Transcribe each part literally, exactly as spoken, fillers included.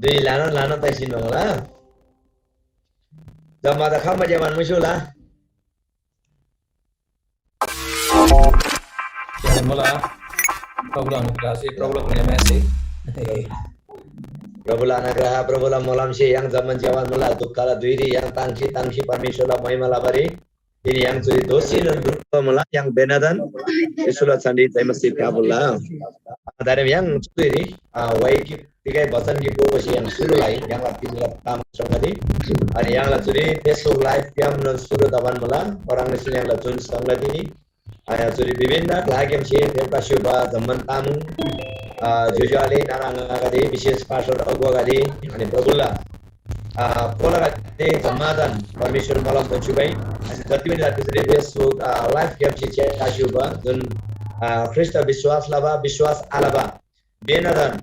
दुई ल्‍हानान ल्‍हानान तैसिन बङ्ला। जम्‍मा त खम्‍बा ज्‍याबान मुस्‍युला। मुला, प्रभुला अनुग्रह से, प्रभुला पुण्यमय से। प्रभुला अनुग्रह, प्रभुला मोलम से य्‍हाङ जम्‍मान ज्‍याबान मुला। दुःखला धुइरी य्‍हाङ ताङ्सी ताङ्सी परमेश्‍वरला महिमा लबारी तिनी य्‍हाङ चुरी दोःसीनोन दुख मुला। य्‍हाङ बेनादन येशूला छानरी जयमसीह फ्‍याफुल्‍ला। दारेम य्‍हाङ चुरी, आ, वाइ कि तिगै बचन कि पोसी य्‍हाङ सुरु लाई य्‍हाङला तिनीला ताम संगति। अनि य्‍हाङला चुरी Facebook live क्यामनोन सुरु तबान मुला। ओह्रङ्सी य्‍हाङला जुन संगति, आ, चुरी विभिन्न ग्‍लाग्‍यामसे फेप्‍का स्‍युबा जम्‍मान तामाङ, आ, ज्‍योज्‍यो आले नाना आङागदे, विशेष पास्टर अगुवागदे, अनि प्रभुला आ, कोलागदे जम्‍मादान परमेश्‍वर मोलम दोन्‍छ्‌युगै। अनि जति पनि राप्‍तिसे Facebook, आ, live ग्‍यामसे च्‍यासी उबा जुन, आ, ख्रीष्‍ट विश्‍वास लबा, विश्‍वास आलबा बेनादान,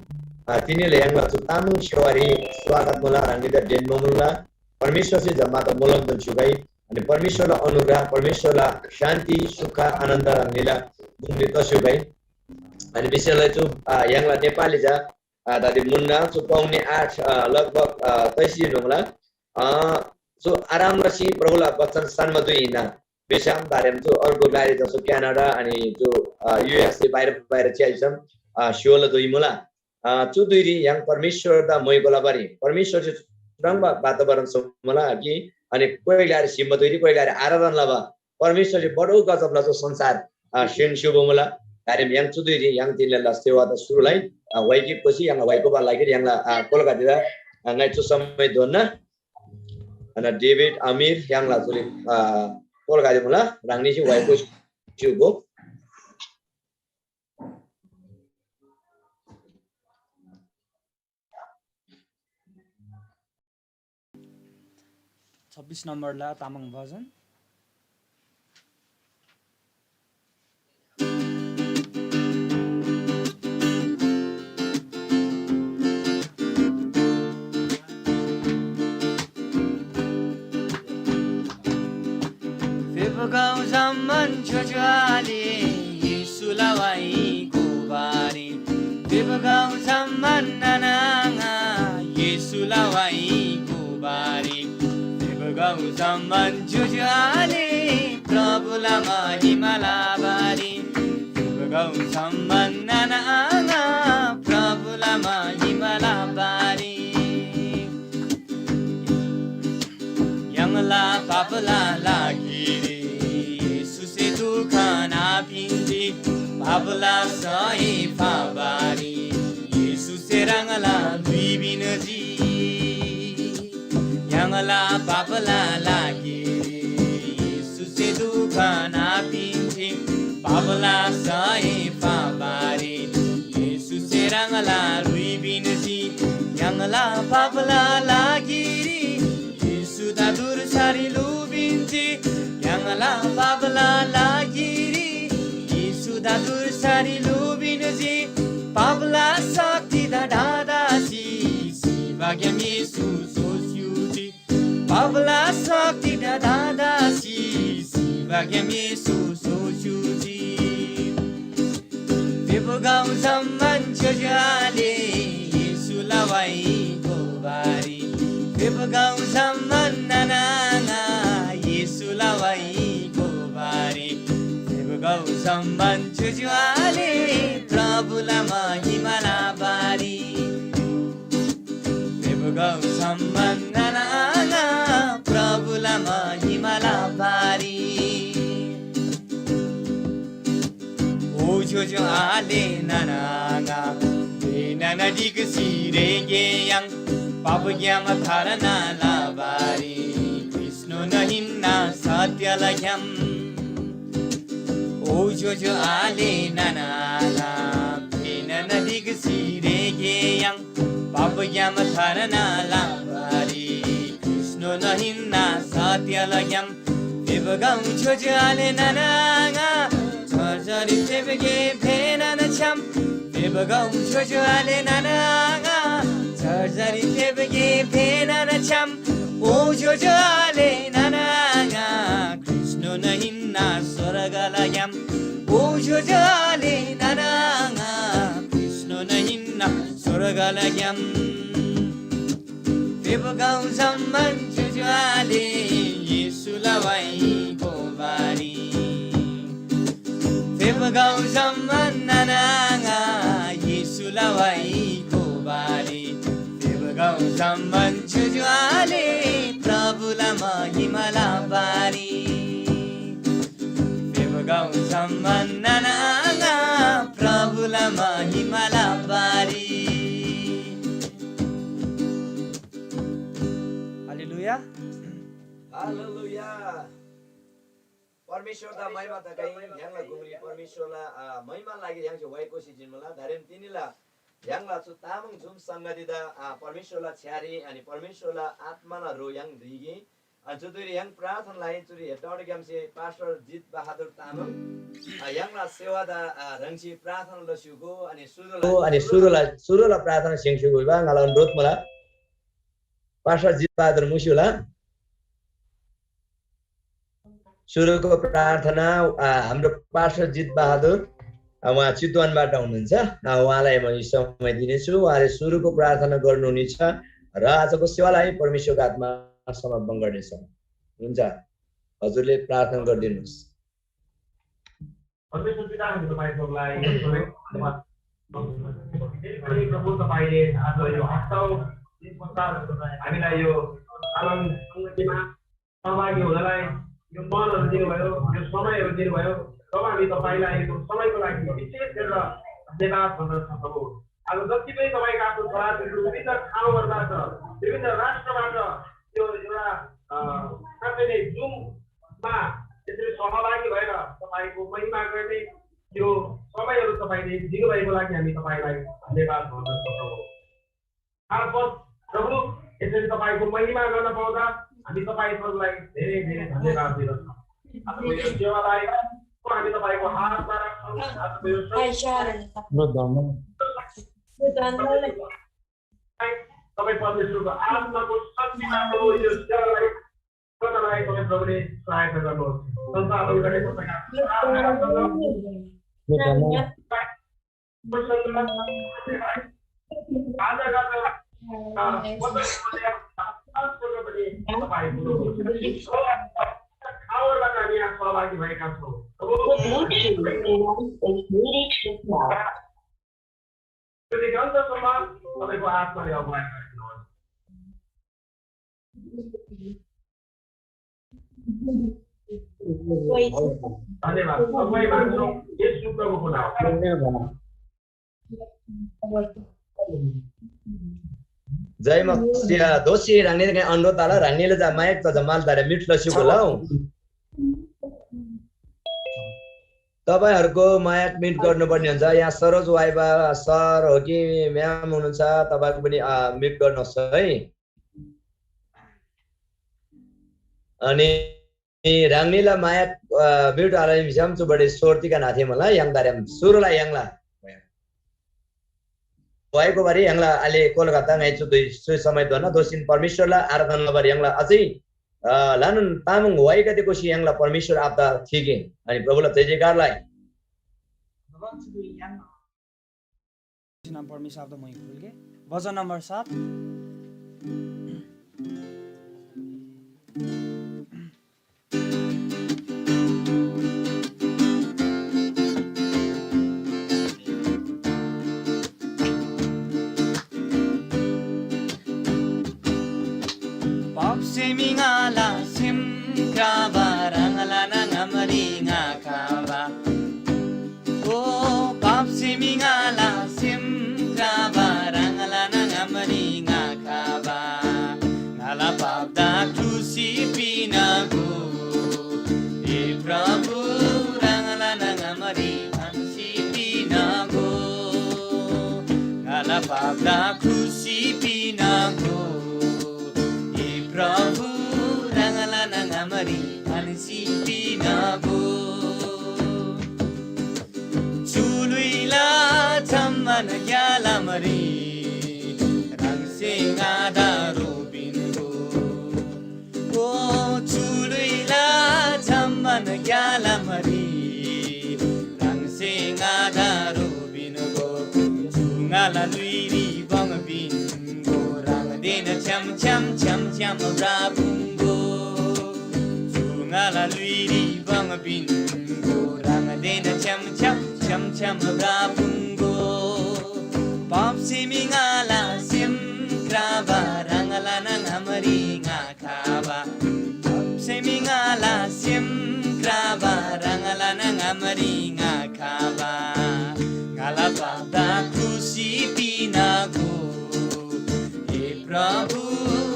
आ, तिनीले य्‍हाङला चु तामाङ सेवारी स्वागत मुला, ह्राङनीदा डेन्‍बा मुला। परमेश्‍वरसे जम्‍मादा मोलम दोन्‍छ्‌युगै। अनि परमेश्‍वरला अनुग्रह, परमेश्‍वरला शान्ति, सुख, आनन्द ह्राङनीला गुङरी तस्‍युगै। अनि विशेषलाई चु, आ, य्‍हाङला नेपाली जा आ, दादी मुन्ना चु पाउने आठ, आ, लगभग, आ, तैसी नुङला। आ, चु आराम लसी प्रभुला वचन सानमा दुई हिन्ना। बेसाम दारेम चु अर्को ग्लारी जसो क्यानाडा अनि चु, आ, युएसए बाहिर, बाहिर च्याइसम, आ, स्योला दुई मुला। आ, चु दुइरी य्‍हाङ परमेश्‍वरदा मोइगोला बारी परमेश्‍वरसे चुह्रङ्बा वातावरण सोमला कि अनि कोइ ग्लारी सिम्‍बा दुइरी कोइ ग्लारी आराधना लबा परमेश्‍वरसे बडो गजब लजो संसार, अ, स्‍य्‍हून स्‍य्‍हूबो मुला। दारेम य्‍हाङ चुदुइरी य्‍हाङ तिनीला सेवादा सुरु लइ, अ, वाइकी कोसी य्‍हाङला वाइकोबा लागिरी य्‍हाङला, अ, कोलकातादा, अ, ङाइ चु समय दोन्‍ना। अन डेभिड अमिर य्‍हाङला चुरी, अ, कोलकाता मुला। ह्राङनीसे वाइको स्‍य्‍हूगो। छब्बिस नम्बरला तामाङ भजन। फेबगाउँ जम्‍मान ज्‍योज्‍यो आले येशूला वाइ गोबारी। फेबगाउँ जम्‍मान नाना आङा येशूला वाइ गोबारी। फेबगाउँ जम्‍मान ज्‍योज्‍यो आले प्रभुला महिमा लबारी। फेबगाउँ जम्‍मान नाना आङा प्रभुला महिमा लबारी। य्‍हाङला पापला लागिरी येशूसे दुख नापिन्‍जी। पापला सय फाबारी येशूसे ह्राङला ल्‍हुइ पिन्‍जी। य्‍हाङला पापला लागिरी येशूसे दुख नापिन्‍जी। पापला सय फाबारी येशूसे ह्राङला ल्‍हुइ पिन्‍जी। य्‍हाङला पापला लागिरी येशूदा धुर्सारी ल्‍हु पिन्‍जी। य्‍हाङला पापला लागिरी येशूदा धुर्सारी ल्‍हु पिन्‍जी। पापला शक्तिदा ढादासी सिबाग्‍याम येशू सोस्‍युजी। पापला शक्तिदा ढादासी सिबाग्‍याम येशू सोस्‍युजी। फेबगाउँ जम्‍मान ज्‍योज्‍यो आले येशूला वाइ गोबारी। फेबगाउँ जम्‍मान नाना आङा येशूला वाइ गोबारी। फेबगाउँ जम्‍मान ज्‍योज्‍यो आले प्रभुला महिमा लबारी। फेबगाउँ जम्‍मान नाना आङा प्रभुला महिमा लबारी। ओ ज्‍योज्‍यो आले नाना आङा, बेनाना ढिक्‍सी रेगे य्‍हाङ पापग्‍याम थार्ना लबारी। ख्रीष्‍टनोन हिन्‍ना सत्‍यला ग्‍याम। ओ ज्‍योज्‍यो आले नाना आङा, बेनाना ढिक्‍सी रेगे य्‍हाङ पापग्‍याम थार्ना लबारी। ख्रीष्‍टनोन हिन्‍ना सत्‍यला ग्‍याम। फेबगाउँ ज्‍योज्‍यो आले नाना आङा, झरझरी फेबगे भेनान छ्‌याम। फेबगाउँ ज्‍योज्‍यो आले नाना आङा, झरझरी फेबगे भेनान छ्‌याम। ओ ज्‍योज्‍यो आले नाना आङा, ख्रीष्‍टनोन हिन्‍ना स्‍वर्गला ग्‍याम। ओ ज्‍योज्‍यो आले नाना आङा, ख्रीष्‍टनोन हिन्‍ना स्‍वर्गला ग्‍याम। फेबगौ जम्‍मान ज्‍योज्‍यो आले येशूला वाइको बारी। फेबगौ जम्‍मान नाना आङा येशूला वाइको बारी। फेबगौ जम्‍मान ज्‍योज्‍यो आले प्रभुला महिमाला बारी। फेबगौ जम्‍मान नाना आङा प्रभुला महिमाला बारी। हालेलुया। हालेलुया। परमेश्‍वरदा महिमा तगै, य्‍हाङला गुङरी परमेश्‍वरला, अ, महिमा लागि य्‍हाङसे वाइकोसी जिन्‍मुला। दारेम तिनीला य्‍हाङला चु तामाङ जुम संगतिदा, अ, परमेश्‍वरला छ्‌यारी अनि परमेश्‍वरला आत्‍माला ह्रो य्‍हाङ ढिगी। अनि चु धुइरी य्‍हाङ प्रार्थना लइ, चुरी हेटौडग्‍यामसे पास्टर जित बहादुर तामाङ, अ, य्‍हाङला सेवादा, अ, ह्राङसे प्रार्थना लस्‍युगो। अनि सुरुला, ओ, अनि सुरुला, सुरुला प्रार्थना स्‍य्‍हङ्स्‍युगो भिबा ङाला अनुरोध मुला। पास्टर जित बहादुर मुस्‍युला। सुरुको प्रार्थना, आ, हाम्रो पास्टर जित बहादुर, आ, उहाँ चितवनबाट हुनुहुन्छ। आ, उहाँलाई म यो समय दिनेछु। उहाँले सुरुको प्रार्थना गर्नुहुनेछ र आजको सेवालाई परमेश्वरको हातमा समर्पण गर्नेछौँ। हुन्छ, हजुरले प्रार्थना गरिदिनुहोस्। परमेश्वर पिता, हामी तपाईँ प्रभुलाई एकदमै धन्यवाद। फेरि पनि प्रभु, तपाईँले आज यो हप्ता हो, यस पश्चात हामीलाई यो आनन्द संगतिमा सहभागी हुनलाई यो मनहरू दिनुभयो, यो समयहरू दिनुभयो। प्रभु, हामी तपाईँलाई यो समयको लागि विशेष गरेर धन्यवाद भन्न चाहन्छौँ। आज जति पनि तपाईँका आफ्नो छोराछोरीहरू विभिन्न ठाउँहरूबाट, विभिन्न राष्ट्रबाट यो एउटा, अ, साँच्चै नै Zoom मा यसरी सहभागी भएर तपाईँको महिमा गर्ने यो समयहरू तपाईँले दिनुभएको लागि हामी तपाईँलाई धन्यवाद भन्न चाहन्छौँ। खास प्रभु, यसरी तपाईँको महिमा गर्न पाउँदा हामी तपाईँ प्रभुलाई धेरै धेरै धन्यवाद दिँदछौँ। आजको यो सेवालाई हामी तपाईँको हातमा राख्छौँ। आजको यो समय तपाईँ परमेश्वरको आत्माको शक्तिमा प्रभु यो सेवालाई गर्नलाई तपाईँ प्रभुले सहायता गर्नुहोस्। संसारभरिका आजका ठाउँहरूबाट हामी यहाँ सहभागी भएका छौँ। प्रभु, पृथ्वी अन्तसम्म तपाईँको आत्माले अगुवाई गरिदिनुहोस्। धन्यवाद। अगुवाई माग्छौँ येशू प्रभुको नाउँमा। धन्यवाद। जय मसीह। दोषी ह्राङनीले अनुरोध आला, ह्राङनीले जा माइक त जमाल तारे म्युट लसी बोलाउ। तपाईँहरूको माइक म्युट गर्नुपर्ने हुन्छ। यहाँ सरोज वाइबा सर हो कि म्याम हुनुहुन्छ, तपाईँको पनि, अ, म्युट गर्नुहोस् है। अनि ह्राङनीला माइक, अ, म्युट आलम भिसम चुबडे सोर्तिका नाथे मला य्‍हाङ दारेम सुरुला य्‍हाङला वाइको बारी य्‍हाङला आले कोलकाता ङाइ चु दुई सुई समय दोना दोसिन परमेश्वरला आराधना लबर य्‍हाङला अझै, अ, ल्‍हानान तामाङ वाइगदे कोसी य्‍हाङला परमेश्वर आपदा थिगे। अनि प्रभुला जय जयकार लाइ। नाम परमेश्वर आपदा मुइ खुलगे। भजन नम्बर सात। पापसे मिङाला सिम क्राबा ह्राङला नाङामरी ङा खबा। ओ पापसे मिङाला सिम क्राबा ह्राङला नाङामरी ङा खबा। ङाला पापदा क्रुसरी पिनागो। ए प्रभु ह्राङला नाङामरी थान्सी पिनागो। ङाला पापदा क्रुसरी पिनागो। ए प्रभु ह्राङला नाङामरी थान्सी पिनागो। चुलुइला जम्‍मान ग्‍यालामरी ह्राङसे ङादा रोपिन्‍गो। ओ चुलुइला जम्‍मान ग्‍यालामरी ह्राङसे ङादा रोपिन्‍गो। चु ङाला ल्‍हुइरी भङ पिन्‍गो। ह्राङ देन छ्याम छ्याम छ्याम छ्याम ब्राबुङ्गो। चु ङाला ल्‍हुइरी भङ पिन्‍गो। ह्राङदेन छ्याम छ्याम छ्याम छ्याम ब्राबुङ्गो। पापसे मी ङाला सेम क्राबा। ह्राङला ङामरी ङा खाबा। पापसे मी ङाला सेम क्राबा। ह्राङला ङामरी ङा खाबा। ङाला पापदा क्रुसरी पिनागो। ए प्रभु,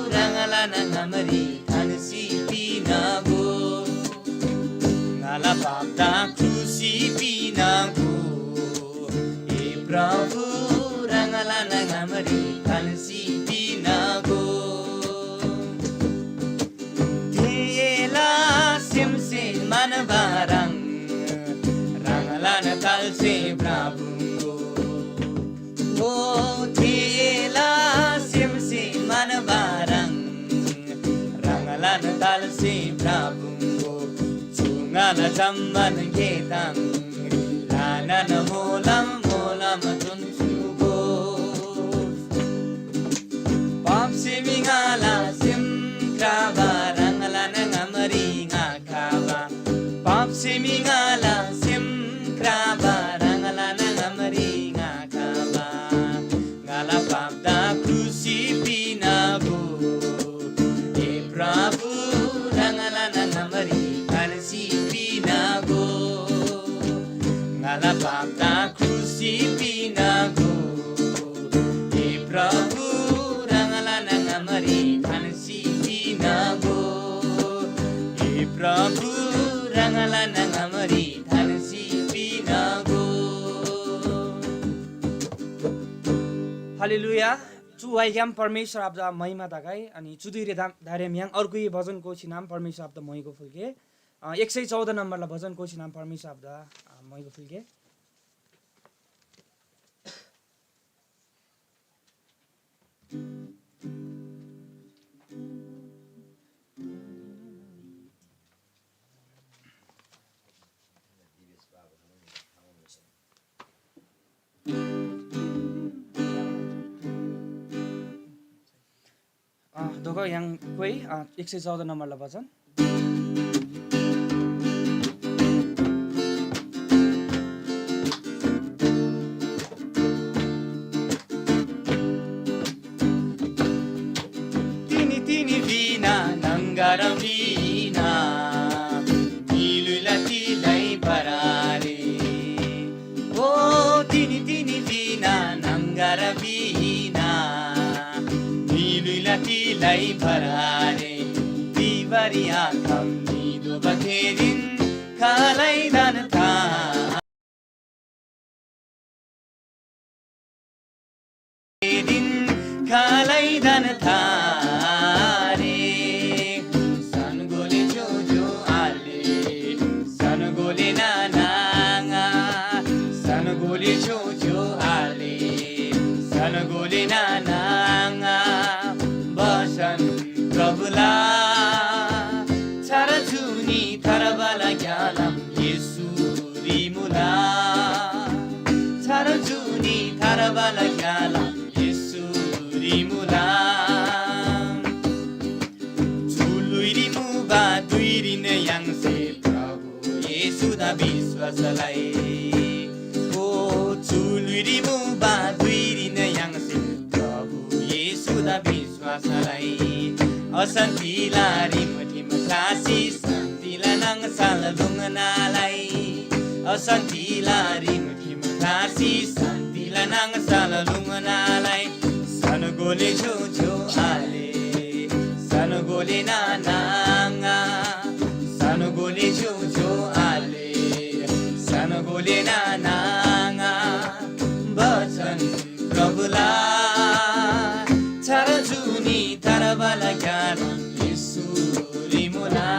ह्राङला ङामरी थान्‍सी पिनागो। ङाला पापदा क्रुसरी पिनागो। ए प्रभु, ह्राङला ङामरी थान्‍सी पिनागो। थेला सेमसे मानबा ह्राङ, ह्राङलान तालसे ब्राबुङ्गो। ओ थेला सेमसे मानबा ह्राङ, ह्राङलान तालसे ब्राबुङ्गो। चु ङाला जम्‍मान गेताङ ल्‍हानान मोलम मोलम चुन्‍चुगो। पापसे मी ङाला सेम क्राबा। ह्राङलान ङामरी ङा खाबा। पापसे मी ङाला सेम क्राबा। ह्राङलान ङामरी ङा खाबा। ङाला पापदा क्रुसरी पिनागो। ए प्रभु, ह्राङलान ङामरी थान्‍सी पिनागो। ङाला पापदा क्रुसरी पिनागो। ए प्रभु, ह्राङलान ङामरी थान्‍सी पिनागो। ए प्रभु, ह्राङलान ङामरी थान्‍सी पिनागो। हालेलुया। चु वाइग्‍याम परमेश्‍वर आबादा महिमा तगै। अनि चुधुइरी दाम धारेम य्‍हाङ अर्गुइ भजन कोसी नाम परमेश्‍वर आबादा मोइगो फुल्‍गे। अ, एक सय चौध नम्बरला भजन कोसी नाम परमेश्‍वर आबादा, अ, मोइगो फुल्‍गे। अ, दोगो य्‍हाङ कोइ, अ, एक सय चौध नम्बरला भजन। तिनी तिनी वीणा नंगारा वीणा नीलुला तिलै बरारे। ओ तिनी तिनी वीणा नंगारा वीणा नीलुला तिलै बरारे। तिबारी आखम निदो बखेरिन खालै दान था। दिन खालैदान थारे। सनगोले जो जो आले, सनगोले नानाङा, सनगोले जो जो आले, सनगोले नानाङा। बसन प्रभुला छार जुनी थरबाला ग्यालम येशू रिमुला। छार जुनी थरबाला ग्यालम येशू रिमुला। चु ल्‍हुइरी मुबा धुइरीन य्‍हाङसे प्रभु येशूदा विश्‍वास लइ। ओ चु ल्‍हुइरी मुबा धुइरीन य्‍हाङसे प्रभु येशूदा विश्‍वास लइ। अशान्‍तिला रिमठिम ख्‍लासी शान्‍तिला नाङसल ल्‍हुङ्नालै। अशान्‍तिला रिमठिम ख्‍लासी शान्‍तिला नाङसल ल्‍हुङ्नालै। सनगोले छ्‌यो छ्‌यो आले, सनगोले नानाङा, सनगोले छ्‌यो छ्‌यो आले, सनगोले नानाङा। बचन प्रभुला छार जुनी थरबाला ग्यालम येशू रिमुला।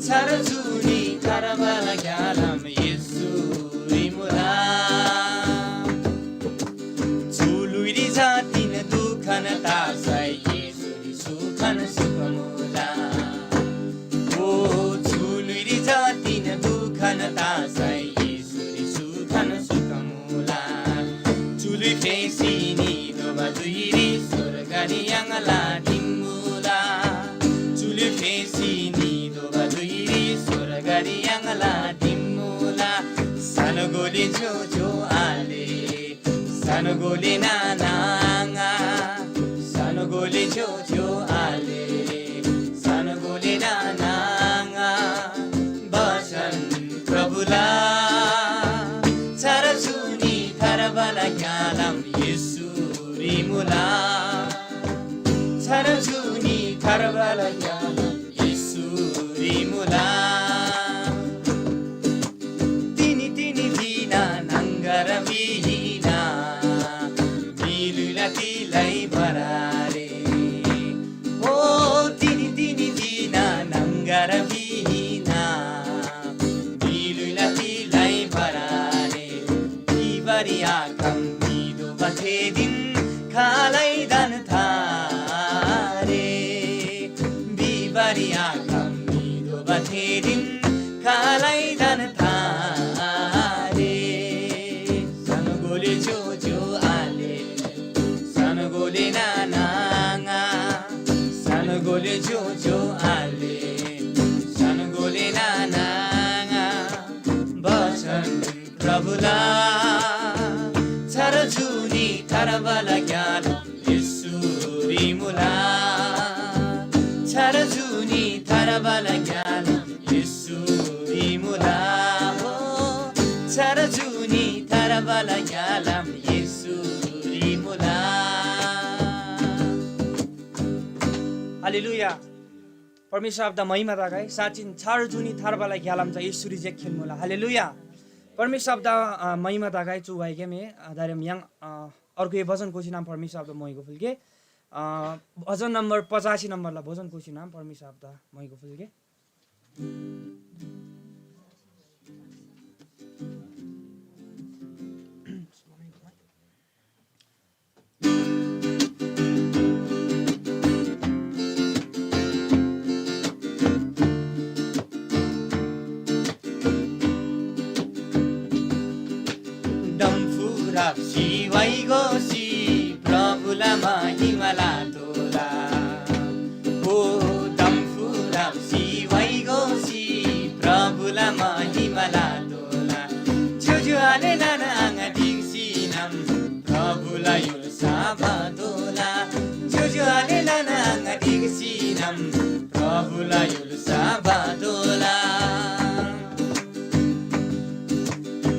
छार जुनी थरबाला ग्यालम येशू रिमुला। चु ल्‍हुइरी जातिन दुखन तासै येशूरी सुखन सुख मुला। ओ चु ल्‍हुइरी जातिन दुखन तासै येशूरी सुखन सुख मुला। चु ल्‍हुइ फेसी निदोबा धुइरी स्‍वर्ग स्‍वर्गरी याङला धिम्‍मुला। चुले फेसी निदोबा धुइरी स्‍वर्गरी याङला धिम्‍मुला। सानो गोले ज्‍योज्‍यो आले, सानो गोले नाना आङा, सानो गोले ज्‍योज्‍यो आले, सानो गोले नाना आङा, बचन प्रभुला। चर जुनी थरबला ग्‍यालाम येशूरी मुला। चर जुनी थरबला ग्‍यालाम येशूरी मुला। तिनी तिनी दिना नंगर बिहिना, बिलुला तिलै बरारे। ओ तिनी तिनी दिना नंगर बिहिना, बिलुला तिलै बरारे। बिबरी आखम निदो बथेदिन खालैदन थारे। बिबरी आखम निदो बथेदिन खालैदन थारे। सानो गोले ज्‍योज्‍यो आले, सानो गोले नाना आङा, सानो गोले ज्‍योज्‍यो आले, सानो गोले नाना आङा, बचन प्रभुला। चर जुनी थरबला ग्‍यालाम येशूरी मुला। चर जुनी थरबला ग्‍यालाम येशूरी मुला। हो, चर जुनी थरबला ग्‍यालाम येशूरी मुला। हालेलुया। परमेश्‍वर आबादा महिमा तगै। साँच्‍चिन चर जुनी थरबला ग्‍यालाम चा येशूरी जे खेन्‍मुला। हालेलुया। परमेश्‍वर आबादा, अ, महिमा तगै। चु वाइग्‍याम ए, अ, दारेम य्‍हाङ, अ, अर्को ए भजन कोसी नाम परमेश्‍वर आबादा मोइगो फुल्‍गे। अ, भजन नम्बर पचासी नम्बरला भजन कोसी नाम परमेश्‍वर आबादा मोइगो फुल्‍गे। डम्फु राप्‍सी वाइ गोसी प्रभुला महिमा लातोःला। ओ डम्फु राप्‍सी वाइ गोसी प्रभुला महिमा लातोःला। ज्‍योज्‍यो आले नाना आङा ढिक्‍सीनम प्रभुला य्‍हुल्‍सा बातोःला। ज्‍योज्‍यो आले नाना आङा ढिक्‍सीनम प्रभुला य्‍हुल्‍सा बातोःला।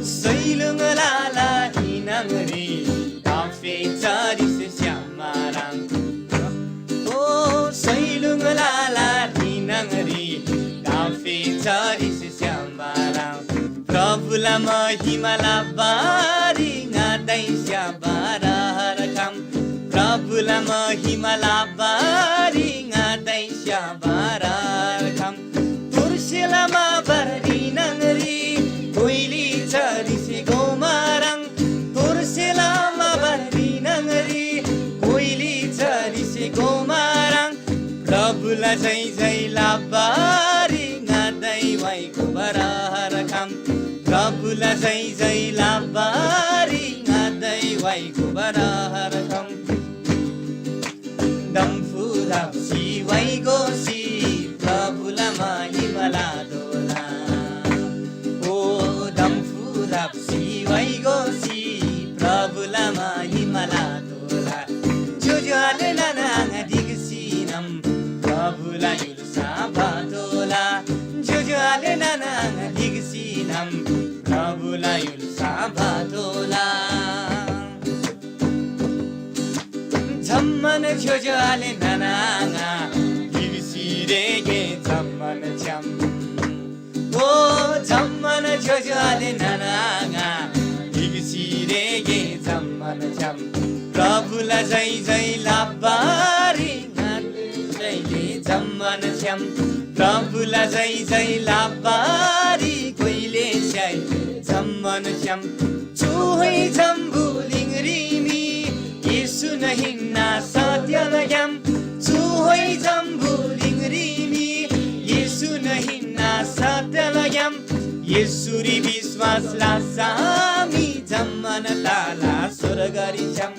सैलुङ लाला न्‍ही न्‍हङरी दाफे चरीसे स्‍यामाराङ। ओ सैलुङ लाला न्‍ही न्‍हङरी दाफे चरीसे स्‍यामाराङ। प्रभुला महिमा लाबारी ङादै स्‍याबारार खम। प्रभुला महिमा लाबारी ङादै स्‍याबारार खम। तुर्सेला माबारी न्‍हङरी कोइली चरीसे गोमाराङ। तुर्सेला माबारी न्‍हङरी कोइली चरीसे गोमाराङ। प्रभुला जय जय लाबारी ङादै वाइ गोबारार खम। प्रभुला जय जय लाबारी ङादै वाइ गोबारार खम। डम्फु राप्‍सी वाइ गोसी प्रभुला महिमा लातोःला। ओ डम्फु राप्‍सी वाइ गोसी प्रभुला महिमा लातोःला। ज्‍योज्‍यो आले नाना आङा ढिक्‍सीनम प्रभुला य्‍हुल्‍सा बातोःला। ज्‍योज्‍यो आले नाना आङा ढिक्‍सीनम प्रभुला य्‍हुल्‍सा बातोःला। जम्‍मान ज्‍योज्‍यो आले नाना आङा ढिक्‍सी रेगे जम्‍मान छ्‌याम। ओ जम्‍मान ज्‍योज्‍यो आले नाना आङा ढिक्‍सी रेगे जम्‍मान छ्‌याम। प्रभुला जय जय लाबारी ङादै स्‍याइले जम्‍मान छ्‌याम। प्रभुला जय जय लाबारी कोइले स्‍याइ जम्‍मान छ्‌याम। चु होइ जम्‍बुलिङरी मी येशून हिन्‍ना सत्‍यला ग्‍याम। चु होइ जम्‍बुलिङरी मी येशून हिन्‍ना सत्‍यला ग्‍याम। येशूरी विश्‍वास लसा मी जम्‍मान तला स्‍वर्गरी छ्‌याम।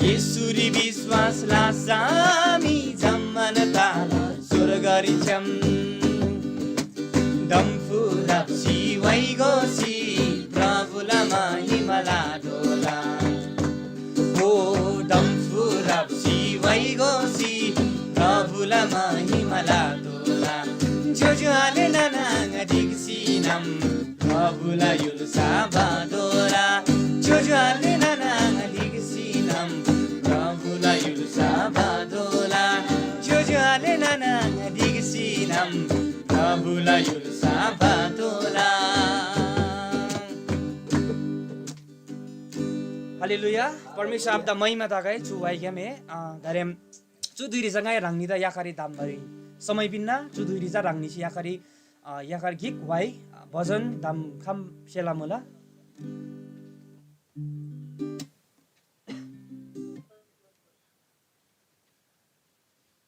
येशूरी विश्‍वास लसा मी जम्‍मान ताल स्‍वर्गरी छ्‌याम। दम्‍फु राप्‍सी व्‍हाइ गोसी प्रभुला महिमा लतोःला। ओ दम्‍फु राप्‍सी व्‍हाइ गोसी प्रभुला महिमा लतोःला। ज्‍योज्‍यो आले नाना आङा ढिक्‍सीनम प्रभुला य्‍हुल्‍सा भतोःला। ज्‍योज्‍यो आले नाना आङा ढिक्‍सीनम प्रभुला य्‍हुल्‍सा भतोःला। ज्‍योज्‍यो आले नाना आङा ढिक्‍सीनम प्रभुला य्‍हुल्‍सा भतोःला। हालेलुया। परमेश्‍वर आबादा महिमा तगै। चु व्‍हाइग्‍याम ए, अ, दारेम चु धुइरी चा ङाइ ह्राङनीदा याखारी धम्‍बारी समय पिन्‍ना। चु धुइरी चा ह्राङनीसे याखारी, अ, याखार गिक व्‍हाइ, अ, भजन धम्‍खम सेला मुला।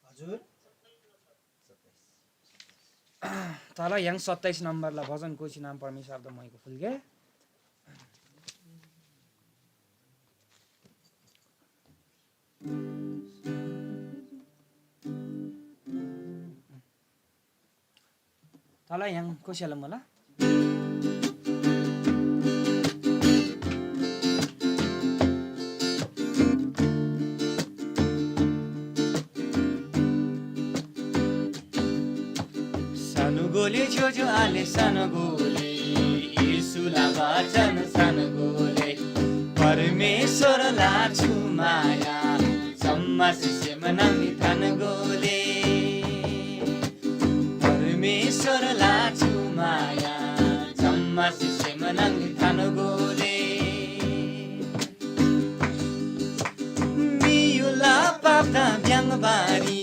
हजुर। तल य्‍हाङ सत्ताइस नम्‍बरला भजन कोसी नाम परमेश्‍वर आबादा महिमा फुल्‍गे। तल य्‍हाङ कोसेला मुला। सानो गोले ज्‍योज्‍यो आले सानो गोले, येशूला वचन सानो गोले, परमेश्‍वरला छु माया, जम्‍मासे सेम नाङनी थान गोले। परमेश्‍वरला छु माया, जम्‍मासे सेम नाङनी थान गोले। म्‍हियुला पापदा भ्‍याङ्बारी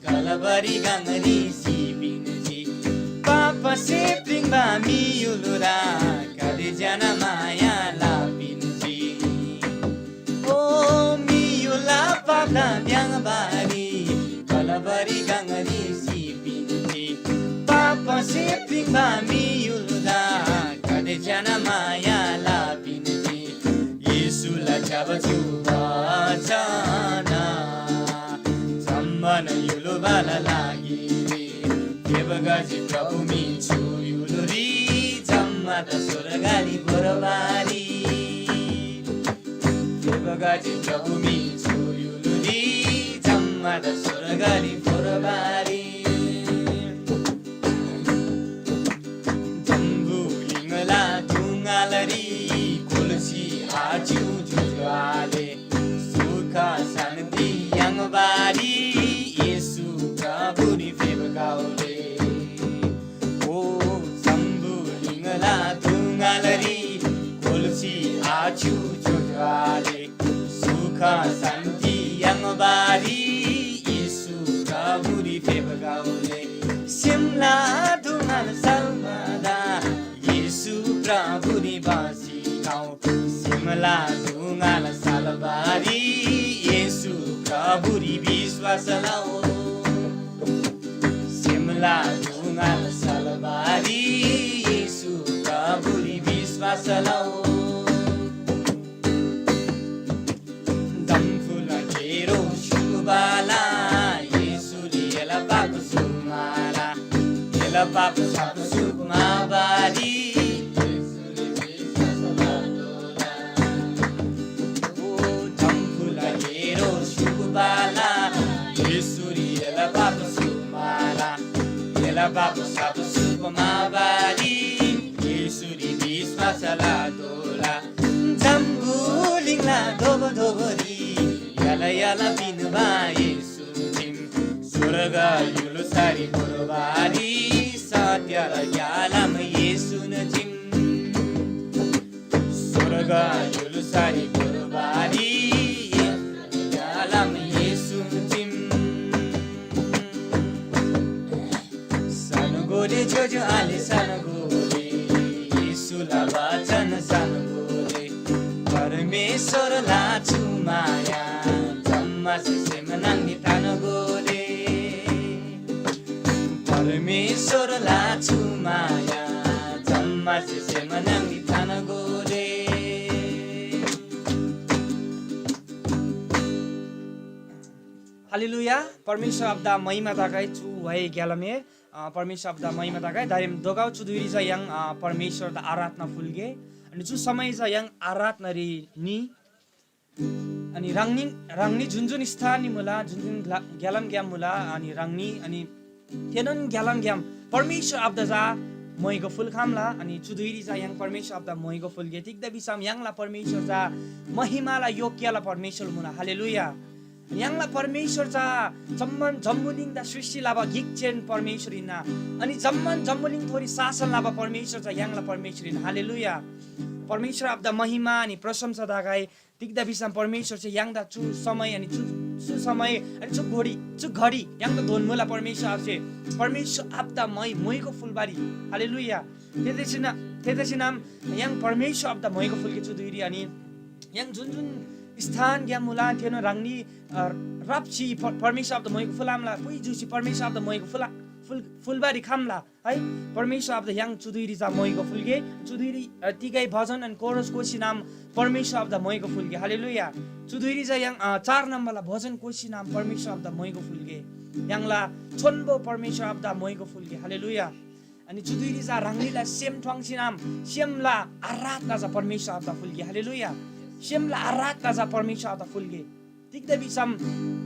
कलबरी गङरी सिपिन्‍जी। पापसे प्‍लिङ्बा म्‍हियुलुरा गाते ज्‍यना माया लपिन्‍जी। ओ म्‍हियुला पापदा भ्‍याङ्बारी कलबरी गङरी सिपिन्‍जी। पापसे प्‍लिङ्बा म्‍हियुलुदा गाते ज्‍यना माया लपिन्‍जी। येशूला ज्‍यबा चु वचन जम्‍मान य्‍हुलबाला लागिरी फेबगजी प्रभु मी छु य्‍हुलरी जम्‍मा त स्‍वर्गरी भोरबारी। फेबगजी प्रभु मी छु य्‍हुलरी जम्‍मा त स्‍वर्गरी भोरबारी। जम्‍बुलिङला दुङालरी कोल्‍सी आच्‍यु ज्‍योज्‍यो आले सुख शान्‍ति याङ्बारी येशू प्रभुरी फेबगौले। ओ जम्‍बुलिङला दुङालरी कोल्‍सी आच्‍यु ज्‍योज्‍यो आले सुख शान्‍ति याङ्बारी येशू प्रभुरी फेबगौले। सेमला दुङाल सल्‍मादा येशू प्रभुरी बाँसी खउ। सेमला दुङाल सल्‍बारी येशू प्रभुरी विश्‍वास लउ। सेमला दुङाल सल्‍बारी येशू प्रभुरी विश्‍वास लउ। दम्‍फुला गेरो स्‍युबाला येशूरी एला पाप सुमाला। एला पाप साप सुमाबारी येशूरी विश्‍वास लउ। ओ जम्‍फुला गेरो स्‍युबाला येशूरी एला पाप सुमाला। एला पाप साप सुमाबारी येशूरी विश्‍वास लतोःला। जम्‍बुलिङला धोबो धोबोरी यला यला पिन्‍बा येशू चीम। स्‍वर्ग य्‍हुल्‍सारी भोर्बारी सत्‍यला ग्‍यालाम येशून चीम। स्‍वर्ग य्‍हुल्‍सारी भोर्बारी ग्‍यालाम येशून चीम। सानो गोले ज्‍योज्‍यो आले सानो गोले, येशूला वचन सानो गोले, परमेश्‍वरला छु माया जम्‍मासे सेम नाङनी थानो गोले। परमेश्‍वरला छु माया जम्‍मासे सेम नाङनी थानो गोले। हालेलुया। परमेश्‍वर आबादा महिमा तगै। चु व्‍हाइ ग्‍यालामे, अ, परमेश्‍वर आबादा महिमा तगै। दारेम दोगाउ चु धुइरी चा य्‍हाङ, अ, परमेश्‍वरदा आराधना फुल्‍गे। अनि चु समय चा य्‍हाङ आराधनारी नि। अनि ह्राङनी, ह्राङनी जुन जुन स्थानरी मुला, जुन जुन ग्‍ला-, ग्‍यालामग्‍याम मुला, अनि ह्राङनी, अनि थेनोन ग्‍यालामग्‍याम परमेश्‍वर आबादा चा मोइगो फुल्‍खम्‍ला। अनि चु धुइरी चा य्‍हाङ परमेश्‍वर आबादा मोइगो फुल्‍गे। तिग्‍दा भिसम य्‍हाङला परमेश्‍वर चा महिमाला योग्‍यला परमेश्‍वर मुला। हालेलुया। य्‍हाङला परमेश्‍वर चा जम्‍मान जम्‍बुलिङदा सृष्‍टि लबा गिकचेन परमेश्‍वर हिन्‍ना। अनि जम्‍मान जम्‍बुलिङथोरी शासन लबा परमेश्‍वर चा य्‍हाङला परमेश्‍वर हिन्‍ना। हालेलुया। परमेश्‍वर आबादा महिमा अनि प्रशंसा तगै। तिग्‍दा भिसम परमेश्‍वरसे य्‍हाङदा चु समय अनि चु, चु समय अनि चु घडी, चु घडी य्‍हाङदा दोन्‍मुला। परमेश्‍वर आबासे, परमेश्‍वर आबादा मै, मोइगो फुल्‍बारी। हालेलुया। थेतसिना, थेतसिनाम य्‍हाङ परमेश्‍वर आबादा मोइगो फुल्‍गे चु धुइरी। अनि य्‍हाङ जुन जुन स्थानग्‍याम मुला, थेनोन ह्राङनी, अ, राप्‍सी प-, परमेश्‍वर आबादा मोइगो फुलामला, पुइ जुसी परमेश्‍वर आबादा मोइगो फुला, फुल-, फुल्‍बारी खम्‍ला। है, परमेश्‍वर आबादा य्‍हाङ चु धुइरी चा मोइगो फुल्‍गे। चु धुइरी, अ, तिगै भजन अनि कोरस कोसी नाम परमेश्‍वर आबादा मोइगो फुल्‍गे। हालेलुया। चु धुइरी चा य्‍हाङ, अ, चार नम्‍बरला भजन कोसी नाम परमेश्‍वर आबादा मोइगो फुल्‍गे। य्‍हाङला छोन्‍बो परमेश्‍वर आबादा मोइगो फुल्‍गे। हालेलुया। अनि चु धुइरी चा ह्राङनीला सेम ठ्वाङ्सी नाम सेमला आराधना चा परमेश्‍वर आबादा फुल्‍गे। हालेलुया। सेमला आराधना चा परमेश्‍वर आबादा फुल्‍गे। तिग्‍दा भिसम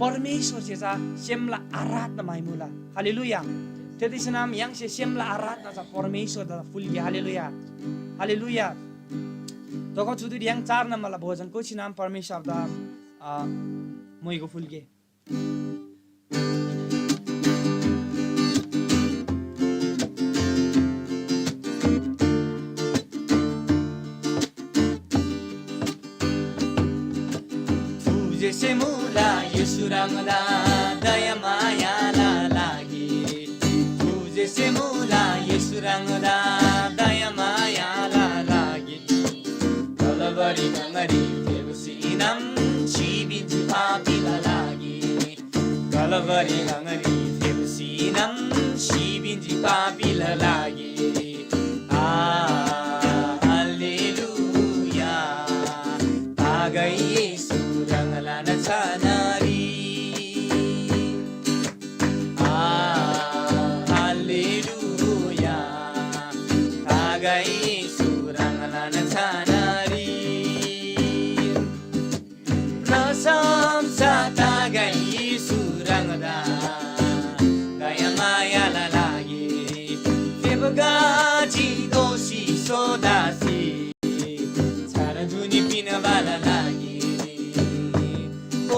परमेश्‍वरसे चा सेमला आराधना म्‍हाइमुला। हालेलुया। थेतसिनाम य्‍हाङसे सेमला आराधना चा परमेश्‍वरदा फुल्‍गे। हालेलुया। हालेलुया। तोगो चुदुरी य्‍हाङ चार नम्‍बरला भोजन कोसी नाम परमेश्‍वरदा, अ, मोइगो फुल्‍गे। थुजेसे मुला येशू ह्राङदा दयामायाला लागि। थुजेसे मुला येशू ह्राङदा दयामायाला लागि। कलवरी गङरी फेप्‍सी नाम सिबिन्‍जी पापीला लागि। कलवरी गङरी फेप्‍सी नाम सिबिन्‍जी पापीला लागि। आ, हालेलुया। तागै येशू ह्राङला छानारी। आ, हालेलुया। तागै येशू ह्राङला छानारी। प्रशंसा तागै येशू ह्राङदा दयामायाला लागि। फेप्‍गजी दोःसी सोदासी छार जुनी पिन्‍बाला लागि। ओ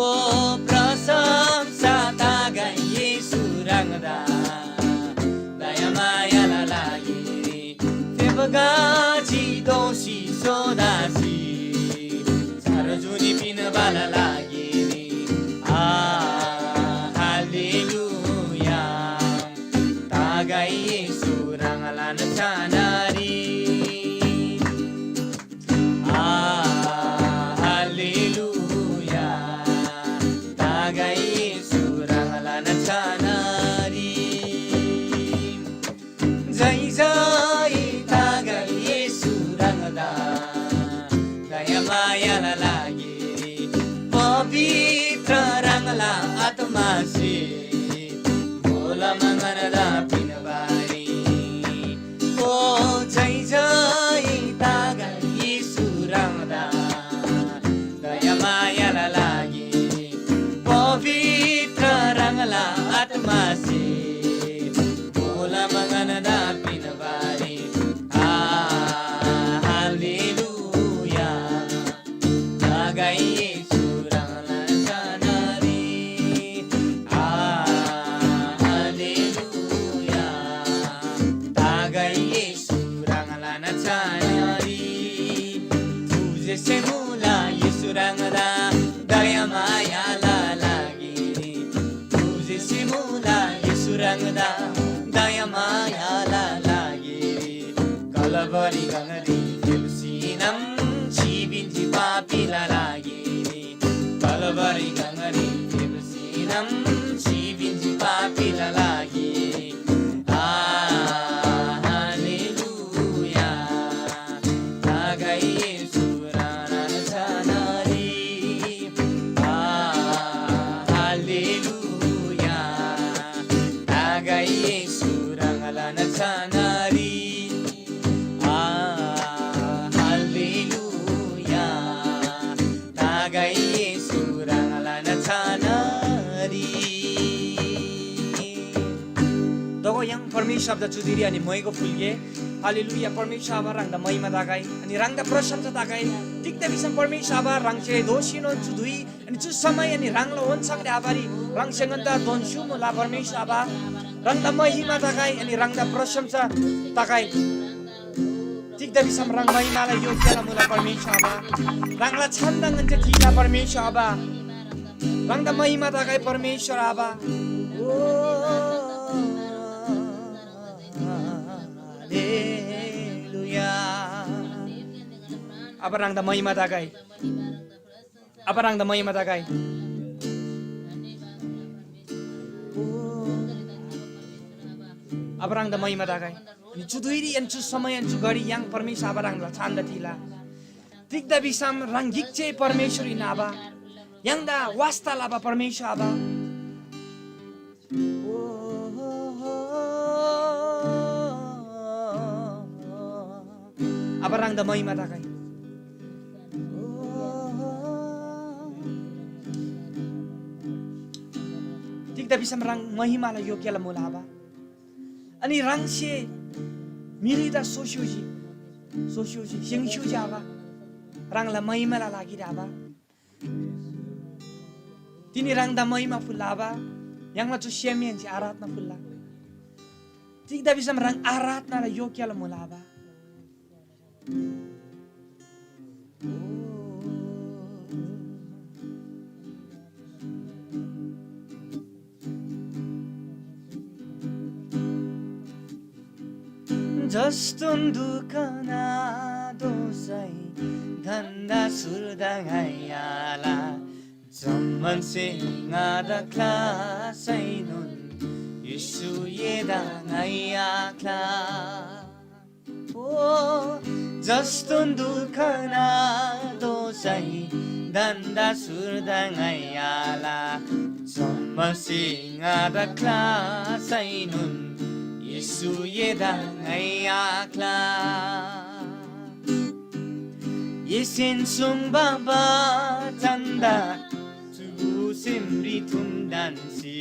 प्रशंसा तागै येशू ह्राङदा दयामायाला लागि। फेप्‍गजी दोःसी सोदासी छार जुनी पिन्‍बाला लागि। आ, हालेलुया। तागै येशू ह्राङला छानारी। आ, हालेलुया। तागै येशू ह्राङला छानारी। जय जय तागै येशू ह्राङदा दयामायाला लागि। पवित्र ह्राङला आत्मासे मोला मङनदा पिन्‍बारी। ओ जय जय तागै येशू ह्राङदा दयामायाला लागि। पवित्र ह्राङला आत्मासे मोला मङनदा पिन्‍बारी। आ, हालेलुया। तागै येशू ह्राङला छानारी। आ, हालेलुया। तागै येशू ह्राङला छानारी। थुजेसे मुला येशू ह्राङदा दयामायाला लागि। थुजेसे मुला येशू ह्राङदा दयामायाला लागि। कलवरी गङरी फेप्‍सी नाम सिबिन्‍जी पापीला लागि। कलवरी गङरी फेप्‍सी नाम सिबिन्‍जी पापीला लागि। आ, हालेलुया। तागै येशू ह्राङला छानारी। आ, हालेलुया। नारी। दोगो य्‍हाङ परमेश्‍वर आबादा चुदिरी अनि मोइगो फुल्‍गे। हालेलुया, परमेश्‍वर आबा ह्राङदा महिमा तगै। अनि ह्राङदा प्रशंसा तगै। तिग्‍दा भिसम परमेश्‍वर आबा ह्राङसे दोःसीनोन चु धुइ अनि चु समय अनि ह्राङला ओन्‍छाङरी आबारी ह्राङसे ङन्‍दा दोन्‍स्‍यु मुला परमेश्‍वर आबा। ह्राङदा महिमा तगै अनि ह्राङदा प्रशंसा तगै। तिग्‍दा भिसम ह्राङ महिमाला योग्‍यला मुला परमेश्‍वर आबा। ह्राङला छन्‍दा ङन्‍से थिला परमेश्‍वर आबा। ह्राङदा महिमा तगै परमेश्‍वर आबा। ओ, हालेलुया। अब ह्राङदा महिमा तगै। अब ह्राङदा महिमा तगै। अब ह्राङदा महिमा तगै। अनि चु धुइरी एन चु समय एन चु घडी य्‍हाङ परमेश्‍वर आबा ह्राङला छान्‍दा थिला। तिग्‍दा भिसम ह्राङ गिक चे परमेश्‍वर हिन्‍ना आबा। य्‍हाङदा वास्‍ता लबा परमेश्‍वर आबा। अब ह्राङदा महिमा तगै। तिग्‍दा भिसम ह्राङ महिमाला योग्‍यला मुला आबा। अनि ह्राङसे मिरिदा सोस्‍युजी, सोस्‍युजी, सेङ्स्‍युजी आबा। ह्राङला महिमाला लागिरी आबा। तिनी ह्राङदा महिमा फुल्‍ला आबा। य्‍हाङला चु सेमहेन्‍से आराधना फुल्‍ला। तिग्‍दा भिसम ह्राङ आराधनाला योग्‍यला मुला आबा। जस्तोन दुःख नादोसै धन्दा सुर्दा ङाइयाला। जम्‍मानसे ङादा ख्‍लासैनोन येशू एदा ङाइयाख्‍ला। ओ, जस्तोन दुःख नादोसै धन्दा सुर्दा ङाइयाला। जम्‍मासे ङादा ख्‍लासैनोन येशू एदा ङाइयाख्‍ला। येशून सुङ्बा बचनदा चु सेमरी थुम ढन्‍सी,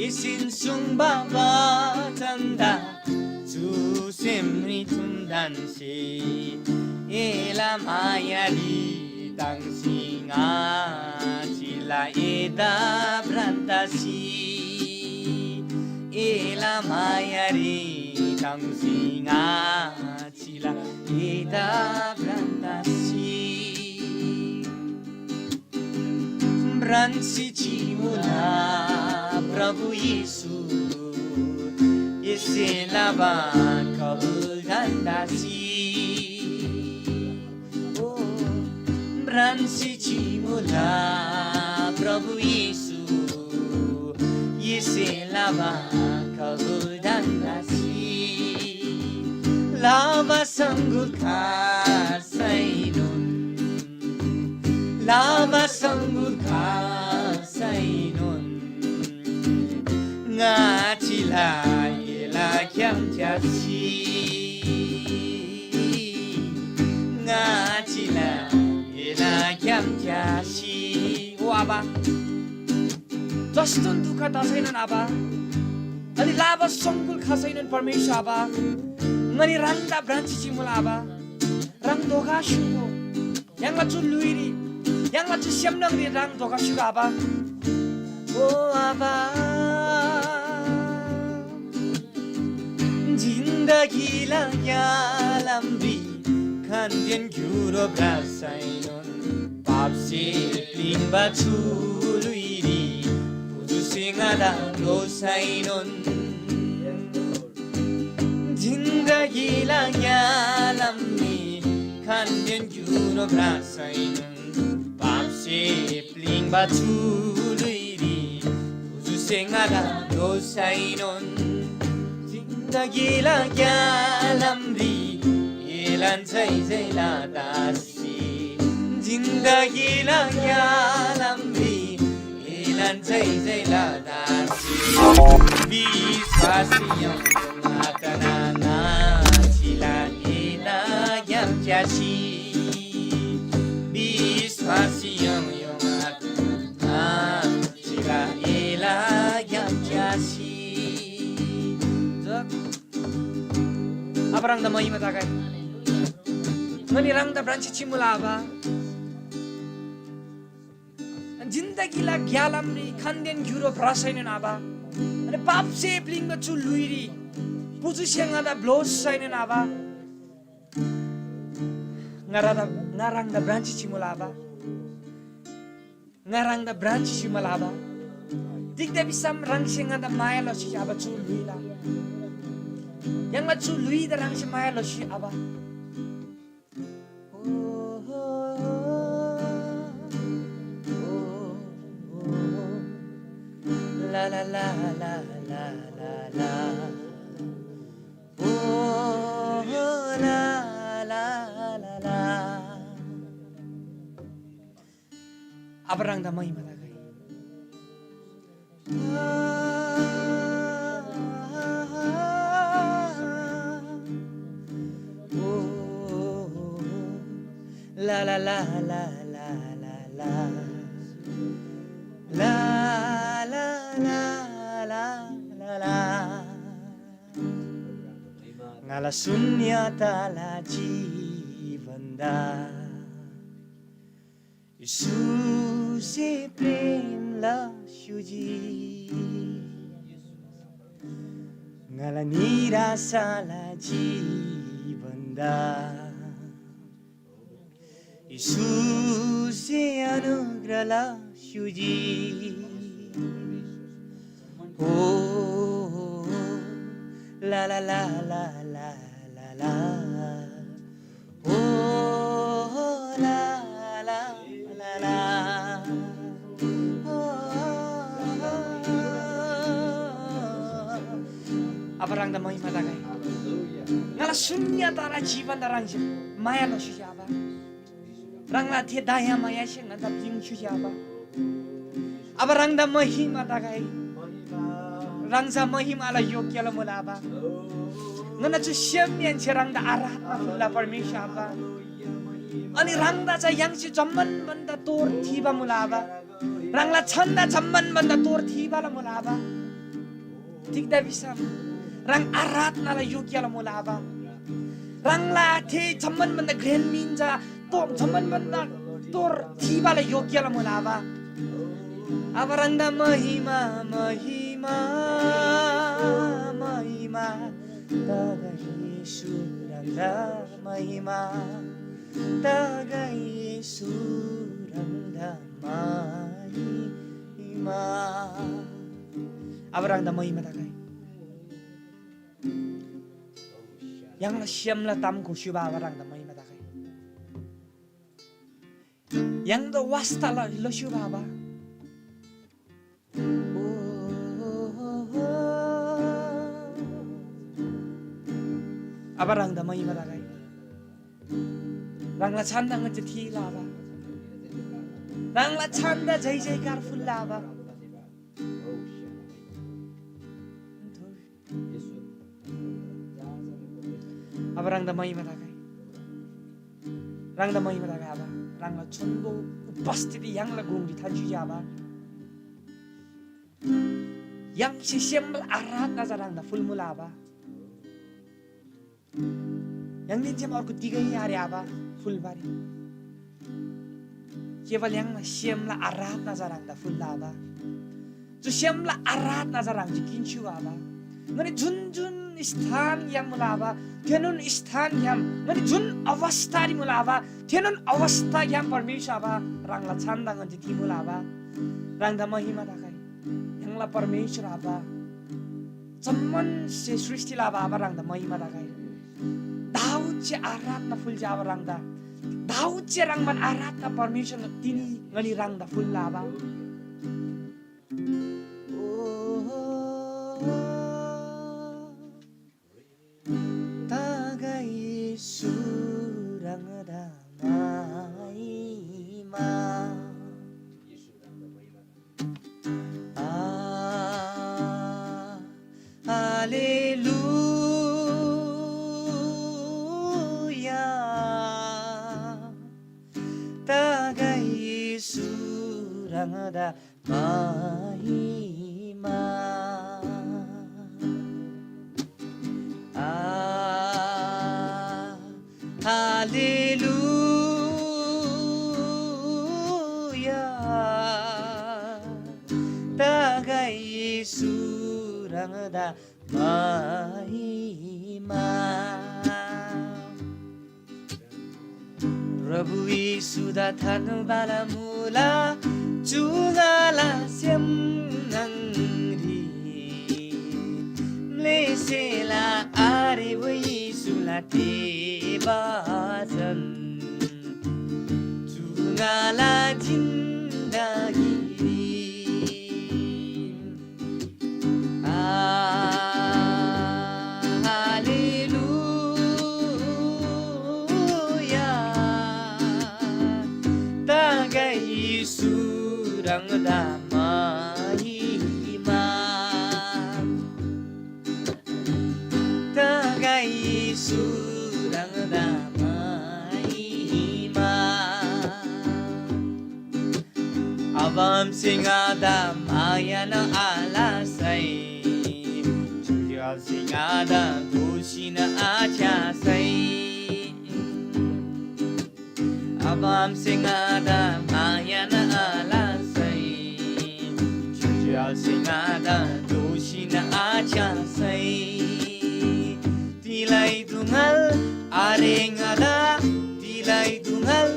येशून सुङ्बा बचनदा चु सेमरी थुम ढन्‍सी, एला मायारी ताङ्सी ङाचिला एदा भ्रान्‍तासी, एला मायारी ताङ्सी ङा चिला एदा भ्रान्‍तासी। भ्रान्‍सी चिमुला प्रभु येशू, एसे लबा कबुल ढन्‍तासी। ओ, भ्रान्‍सी चिमुला प्रभु येशू, येसे लबा कबुल ढन्‍तासी। लाबा सङ्गुल खासैनोन, लाबा सङ्गुल खासैनोन, ङाचिला एला ग्‍याम च्‍यासी, ङाचिला एला ग्‍याम च्‍यासी। ओ आबा, जस्तोन दुःख तसैनोन आबा, अनि लाबा सङ्कुल खसैनोन परमेश्‍वर आबा, ङनी ह्राङदा भ्रान्‍सी चिमुला आबा, ह्राङ धोका स्‍युगो। य्‍हाङला चु ल्‍हुइरी, य्‍हाङला चु सेमनङरी ह्राङ धोका स्‍युगो आबा। ओ आबा, जिन्दगीला ग्‍यालामरी खानदेन घ्‍युरो भ्रासैनोन, पापसे प्‍लिङ्बा चु ल्‍हुइरी पुजुसे ङादा दोसैनोन। जिन्दगीला ग्‍यालामरी खानदेन घ्‍युरो भ्रासैनोन, पापसे प्‍लिङ्बा चु ल्‍हुइरी पुजुसे ङादा दोसैनोन। जिन्दगीला ग्‍यालामरी एलान जय जय लतासी। जिन्दगीला ग्‍यालामरी एलान जय जय लतासी। विश्‍वासी यङ मातना नाचिला एदा ग्‍याम च्‍यासी। विश्‍वासी यङ यङ मातना ह्राङदा महिमा तगै। ङनी ह्राङदा भ्रान्‍सी चिमुला आबा। जिन्दगीला ग्‍यालामरी खानदेन ग्‍युरो भ्रसैनोन आबा। अनि पापसे प्‍लिङ्बा चु ल्‍हुइरी पुजुसे ङादा ब्‍लोसैनोन आबा। ङा ह्रादा, ङा ह्राङदा भ्रान्‍सी चिमुला आबा। ङा ह्राङदा भ्रान्‍सी चिमुला आबा। तिग्‍दा भिसम ह्राङसे ङादा माया लसी आबा चु ल्‍हुइला। य्‍हाङला चु ल्‍हुइदा ह्राङसे माया लसी आबा। ओ, ओ, ओ, ओ, ला, ला, ला। ओ, ला, ला, ला, ला। अब ह्राङदा महिमा तगै। ओ, ला, ला, ला, ला, ला, ला, ला। ला, ला, ला, ला, ला, ला। ङाला शून्यताला जीवनदा येशूसे प्रेम लस्‍युजी। ङाला निराशाला जीवनदा येशूसे अनुग्रह लस्‍युजी। ओ, ला, ला, ला, ला, ला, ला, ला। ओ, ला, ला, ला, ला। ओ, अब ह्राङदा महिमा तगै। ङाला शून्यताला जीवनदा ह्राङसे माया लसी आबा। ह्राङला थे दयामायासे ङन्‍दा प्‍लिङ्‌स्‍युसे आबा। अब ह्राङदा महिमा तगै। ह्राङ चा महिमाला योग्‍य लमुला आबा। ङन्‍ना चु सेमहेन्‍से ह्राङदा आराधना फुल्‍ला परमेश्‍वर आबा। अनि ह्राङदा चा य्‍हाङसे जम्‍मान भन्‍दा तोर थीबा मुला आबा। ह्राङला छन्‍दा जम्‍मान भन्‍दा तोर थीबा लमुला आबा। तिग्‍दा भिसम ह्राङ आराधनाला योग्‍य लमुला आबा। ह्राङला थे जम्‍मान भन्‍दा घ्रेन मिन चा तो जम्‍मान भन्‍दा तोर थीबाला योग्‍य लमुला आबा। अब ह्राङदा महिमा, महिमा, महिमा तगै येशू ह्राङदा महिमा तगै येशू ह्राङदा महिमा। अब ह्राङदा महिमा तगै। य्‍हाङला सेमला ताम घोस्‍युबा आबा ह्राङदा महिमा तगै। य्‍हाङदा वास्‍ता ल-, लस्‍युबा आबा। अब ह्राङदा महिमा तगै। ह्राङला छान्‍दा ङन्‍से थीला आबा। ह्राङला छान्‍दा जय जयकार फुल्‍ला आबा। अब ह्राङदा महिमा तगै। ह्राङदा महिमा तगै आबा। ह्राङला छोन्‍बो उपस्थिति य्‍हाङला गुङरी थान्‍सी आबा। य्‍हाङसे सेमला आराधना चा ह्राङदा फुल्‍मुला आबा। य्‍हाङदेन छ्‌याम अर्गु तिगै आरे आबा फुल्‍बारी। केवल य्‍हाङला सेमला आराधना चा ह्राङदा फुल्‍ला आबा। चु सेमला आराधना चा ह्राङसे किन्‍स्‍यु आबा। ङनी जुन जुन स्थानग्‍याम मुला आबा, थेनोन स्थानग्‍याम ङनी जुन अवस्थारी मुला आबा, थेनोन अवस्थाग्‍याम परमेश्‍वर आबा ह्राङला छान्‍दा ङन्‍से थीमुला आबा। ह्राङदा महिमा तगै। य्‍हाङला परमेश्‍वर आबा, जम्‍मान स्‍हे सृष्‍टिला आबा, आबा ह्राङदा महिमा तगै। दाऊदसे आराधना फुल्‍जी आबा ह्राङदा। दाऊदसे ह्रङ्‌बान आराधना परमेश्‍वर तिनी ङनी ह्राङदा फुल्‍ला आबा। तगै येशू ह्राङदा महिमा। आ, हालेलुया। तगै येशू ह्राङदा महिमा। आ, गा येशू ह्राङदा महिमा। प्रभु येशूदा थान्‍बाला मुला चु ङाला सेम न्‍हङरी। म्‍लेसेला आरे व येशूला ते बचन चु ङाला जिन्दगीरी। आ, हालेलुया। तगै येशू ह्राङदा महिमा। तगै येशू ह्राङदा महिमा। आबामसे ङादा मायान आलसै, ज्‍योज्‍योसे ङादा दोषीन आच्‍यासै। आबामसे ङादा मायान आलसै, ज्‍योज्‍योसे ङादा दोषीन आच्‍यासै। तिलै दुङल आरे ङादा, तिलै दुङल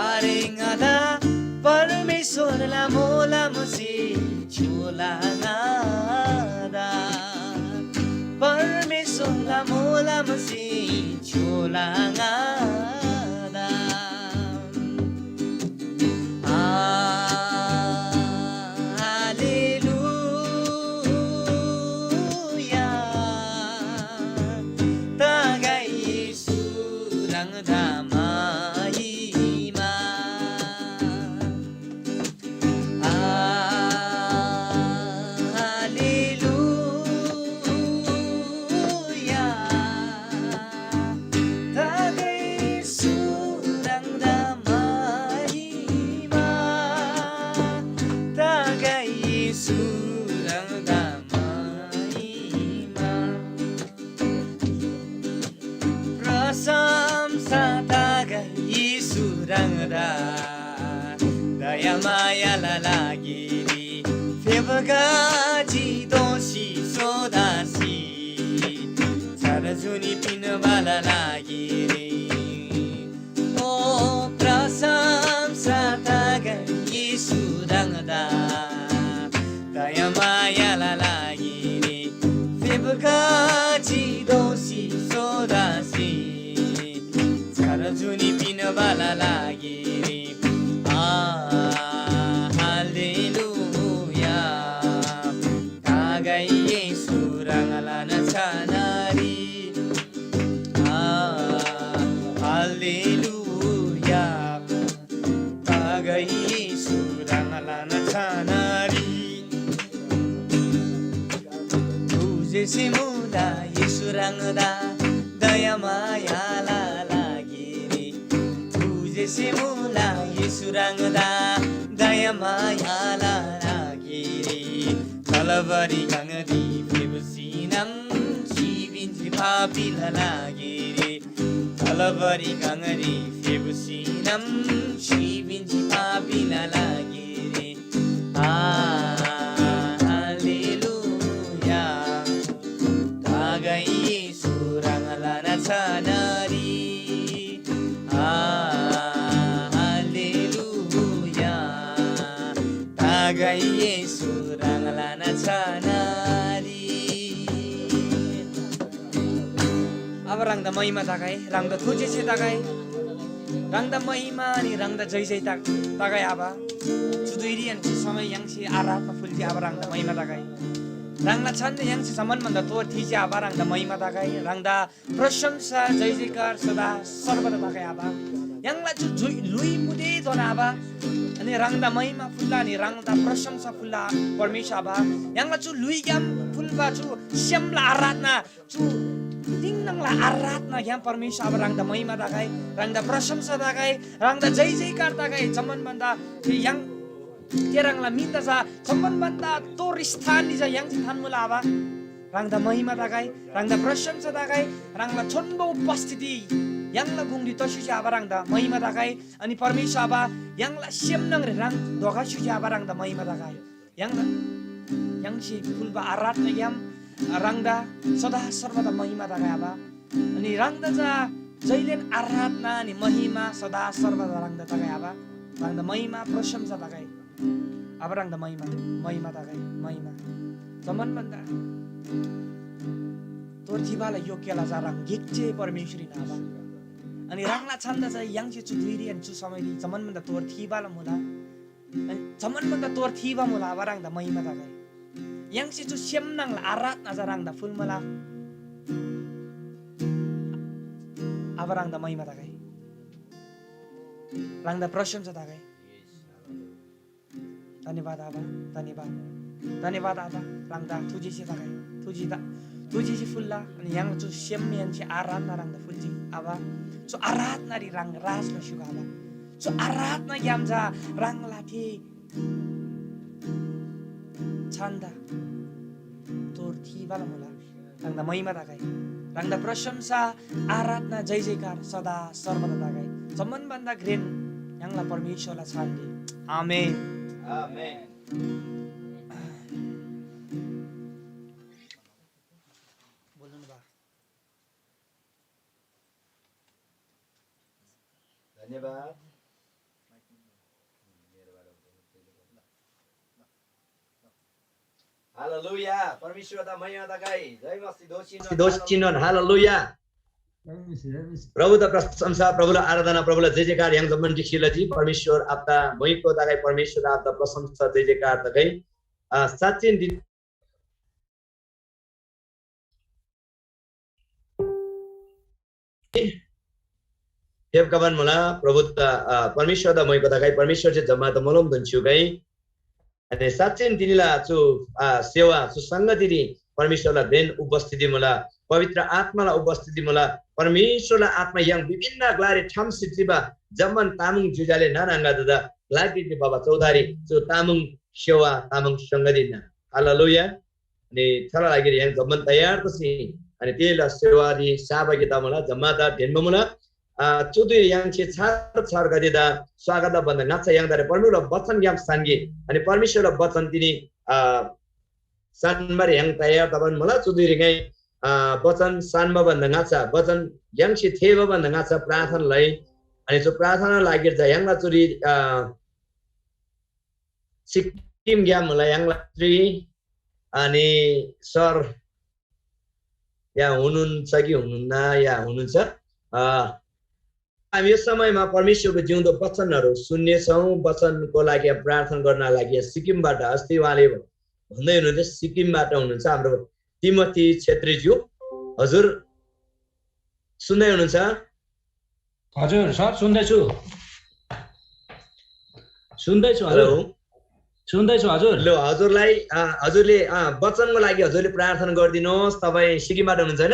आरे ङादा, परमेश्‍वरला मोलमसे छोला ङादा। परमेश्‍वरला मोलमसे छोला ङादा। आ, हालेलुया। तगै येशू ह्राङदा महिमा। आ, हालेलुया। तगै येशू ह्राङदा महिमा। तगै येशू ह्राङदा महिमा। प्रशंसा तगै येशू ह्राङदा, दयामायाला लागिरी फेबगा जी दोषी सोदासी, छार जुनी पिन्‍बाला लागिरी। ओ प्रशंसा तगै येशू ह्राङदा, दयामायाला लागिरी फेबगा जी दोषी सोदासी, छार जुनी पिन्‍बाला लागिरी। आ, हालेलुया। तगै येशू ह्राङला नाछानारी। आ, हालेलुया। तगै येशू ह्राङला नाछानारी। तुझेसे मुला येशू ह्राङदा, दयामायाला लागिरी। तुझेसे मुला येशू ह्राङदा, दयामायाला लागिरी। कलवरी गङरी फेबुसीनम, सिबिन्‍जी पापीला लागिरी। कलवरी गङरी फेबुसीनम, सिबिन्‍जी पापीला लागिरी। आ, हालेलुया। तगै येशू ह्राङला नाछानारी। आ, हालेलुया। तगै येशू ह्राङला नाछानारी। अब ह्राङदा महिमा तगै, ह्राङदा थुजेसे तगै, ह्राङदा महिमा अनि ह्राङदा जय जय तग-, तगै आबा। चु धुइरीएन चु समय य्‍हाङसे आराधना फुल्‍जी आबा ह्राङदा महिमा तगै। ह्राङला छन्‍द य्‍हाङसे जम्‍मान भन्‍दा तोर थीजी आबा ह्राङदा महिमा तगै, ह्राङदा प्रशंसा, जय जयकार सदा सर्वदा तगै आबा। य्‍हाङला चु जुइ-, ल्‍हुइ मुदेधोना आबा। अनि ह्राङदा महिमा फुल्‍ला, अनि ह्राङदा प्रशंसा फुल्‍ला परमेश्‍वर आबा। य्‍हाङला चु ल्‍हुइग्‍याम फुल्‍बा चु सेमला आराधना, चु दिङनाङला आराधनाग्‍याम परमेश्‍वर आबा ह्राङदा महिमा तगै, ह्राङदा प्रशंसा तगै, ह्राङदा जय जयकार तगै। जम्‍मान भन्‍दा य्‍हाङ के ह्राङला मिन्‍दा चा जम्‍मान भन्‍दा तोर स्थानरी चा य्‍हाङसे थान्‍मुला आबा। ह्राङदा महिमा तगै, ह्राङदा प्रशंसा तगै, ह्राङला छोन्‍बो उपस्थिति य्‍हाङला गुङरी तस्‍युसे आबा ह्राङदा महिमा तगै। अनि परमेश्‍वर आबा य्‍हाङला सेम न्‍हङरी ह्राङ धोखा स्‍युसे आबा ह्राङदा महिमा तगै। य्‍हाङला य्‍हाङसे फुल्‍बा आराधनाग्‍याम ह्राङदा सदा सर्वदा महिमा तगै आबा। अनि ह्राङदा चा जैलेन आराधना अनि महिमा सदा सर्वदा ह्राङदा तगै आबा। ह्राङदा महिमा प्रशंसा तगै। आबा ह्राङदा महिमा, महिमा तगै, महिमा। जम्‍मान भन्दा तोर थिबाला योग्यला चा ह्राङ गिक जे परमेश्‍वर हिन्‍ना आबा। अनि ह्राङला छन्‍दा चा य्‍हाङसे चु धुइरी अनि चु समयरी जम्‍मान भन्दा तोर थिबाला मुला। जम्‍मान भन्दा तोर थिबा मुला आबा ह्राङदा महिमा तगै। य्‍हाङसे चु सेम न्‍हङला आराधना चा ह्राङदा फुल मुला। आबा ह्राङदा महिमा तगै। ह्राङदा प्रशंसा तगै। धन्‍यवाद आबा, धन्‍यवाद। धन्‍यवाद आबा, ह्राङदा थुजेसे तगै। थुजी ता थुजेसे फुल्‍ला अनि य्‍हाङ चु सेम य्‍हाङसे आराधना ह्राङदा फुल्‍जी आबा। चु आराधनारी ह्राङ राज लस्‍युगा आबा। चु आराधनाग्‍याम चा ह्राङला थे छन्‍दा तोर थिबाला मुला। ह्राङदा महिमा तगै। ह्राङदा प्रशंसा, आराधना, जय जयकार सदा सर्वदा तगै। जम्‍मान भन्दा घ्रेन य्‍हाङला परमेश्‍वरला छानरी। आमेन। आमेन। बोल्नु बा। धन्यवाद। हालेलुया। परमेश्‍वरदा महिमा तगै। जय मसीह दोषी दोषी नोन। हालेलुया। प्रभुदा प्रशंसा, प्रभुला आराधना, प्रभुला जय जयकार य्‍हाङ जम्‍मान ढिक्‍सी लजी। परमेश्‍वर आपदा महिमा तगै, परमेश्‍वर आपदा प्रशंसा जय जयकार तगै। अ, साँच्‍चिन दि- फेप्‍खबान मुला, प्रभुदा, अ, परमेश्‍वरदा मोइको तगै, परमेश्‍वरसे जम्‍मादा मोलम दोन स्‍युगै। अनि साँच्‍चिन तिनीला चु, अ, सेवा, चु संगतिरी परमेश्‍वरला देन उपस्थिति मुला, पवित्र आत्‍माला उपस्थिति मुला। परमेश्‍वरला आत्‍मा य्‍हाङ विभिन्न ग्‍लारी ठ्याम्‍सी चिबा जम्‍मान तामाङ ज्‍योज्‍याले नाना आङागदेदा ग्‍लारी बाबा चौधारी चु तामाङ सेवा, तामाङ संगति हिन्‍ना। हालेलुया। अनि थेला लागिरी य्‍हाङ जम्‍मान तयार तसी, अनि तेला सेवारी सहभागी तमुला, जम्‍मादा ढेन्‍बा मुला। अ, चु धुइरी य्‍हाङसे छार छारगदेदा स्वागत लबाभन्‍दा ङाच्‍छा य्‍हाङदारे परमेश्‍वरला बचनग्‍याम सान्‍गे। अनि परमेश्‍वरला बचन तिनी, अ, सान्‍बारी य्‍हाङ तयार तबान मुला। चु धुइरी ङाइ, अ, बचन सान्‍बा भन्‍दा ङाच्‍छा, बचन य्‍हाङसे थेःबा भन्‍दा ङाच्‍छा प्रार्थना लइ। अनि चु प्रार्थना लागिर चा य्‍हाङला चुरी, अ, सिक्किमग्‍याम मुला य्‍हाङला चुरी अनि सर या हुनुहुन्छ कि हुनुहुन्न या हुनुहुन्छ? अ, हामी यो समयमा परमेश्वरको जिउँदो वचनहरू सुन्नेछौँ। वचनको लागि प्रार्थना गर्न लागि सिक्किमबाट अस्ति उहाँले भन्दै हुनुहुन्थ्यो, सिक्किमबाट हुनुहुन्छ हाम्रो तिमोथी छेत्रीज्यू। हजुर सुन्दै हुनुहुन्छ? हजुर सर, सुन्दैछु। सुन्दैछु हजुर। हेलो। सुन्दैछु हजुर। हेलो, हजुरलाई, अ, हजुरले, अ, वचनको लागि हजुरले प्रार्थना गरिदिनुहोस्। तपाईँ सिक्किमबाट हुनुहुन्छ होइन?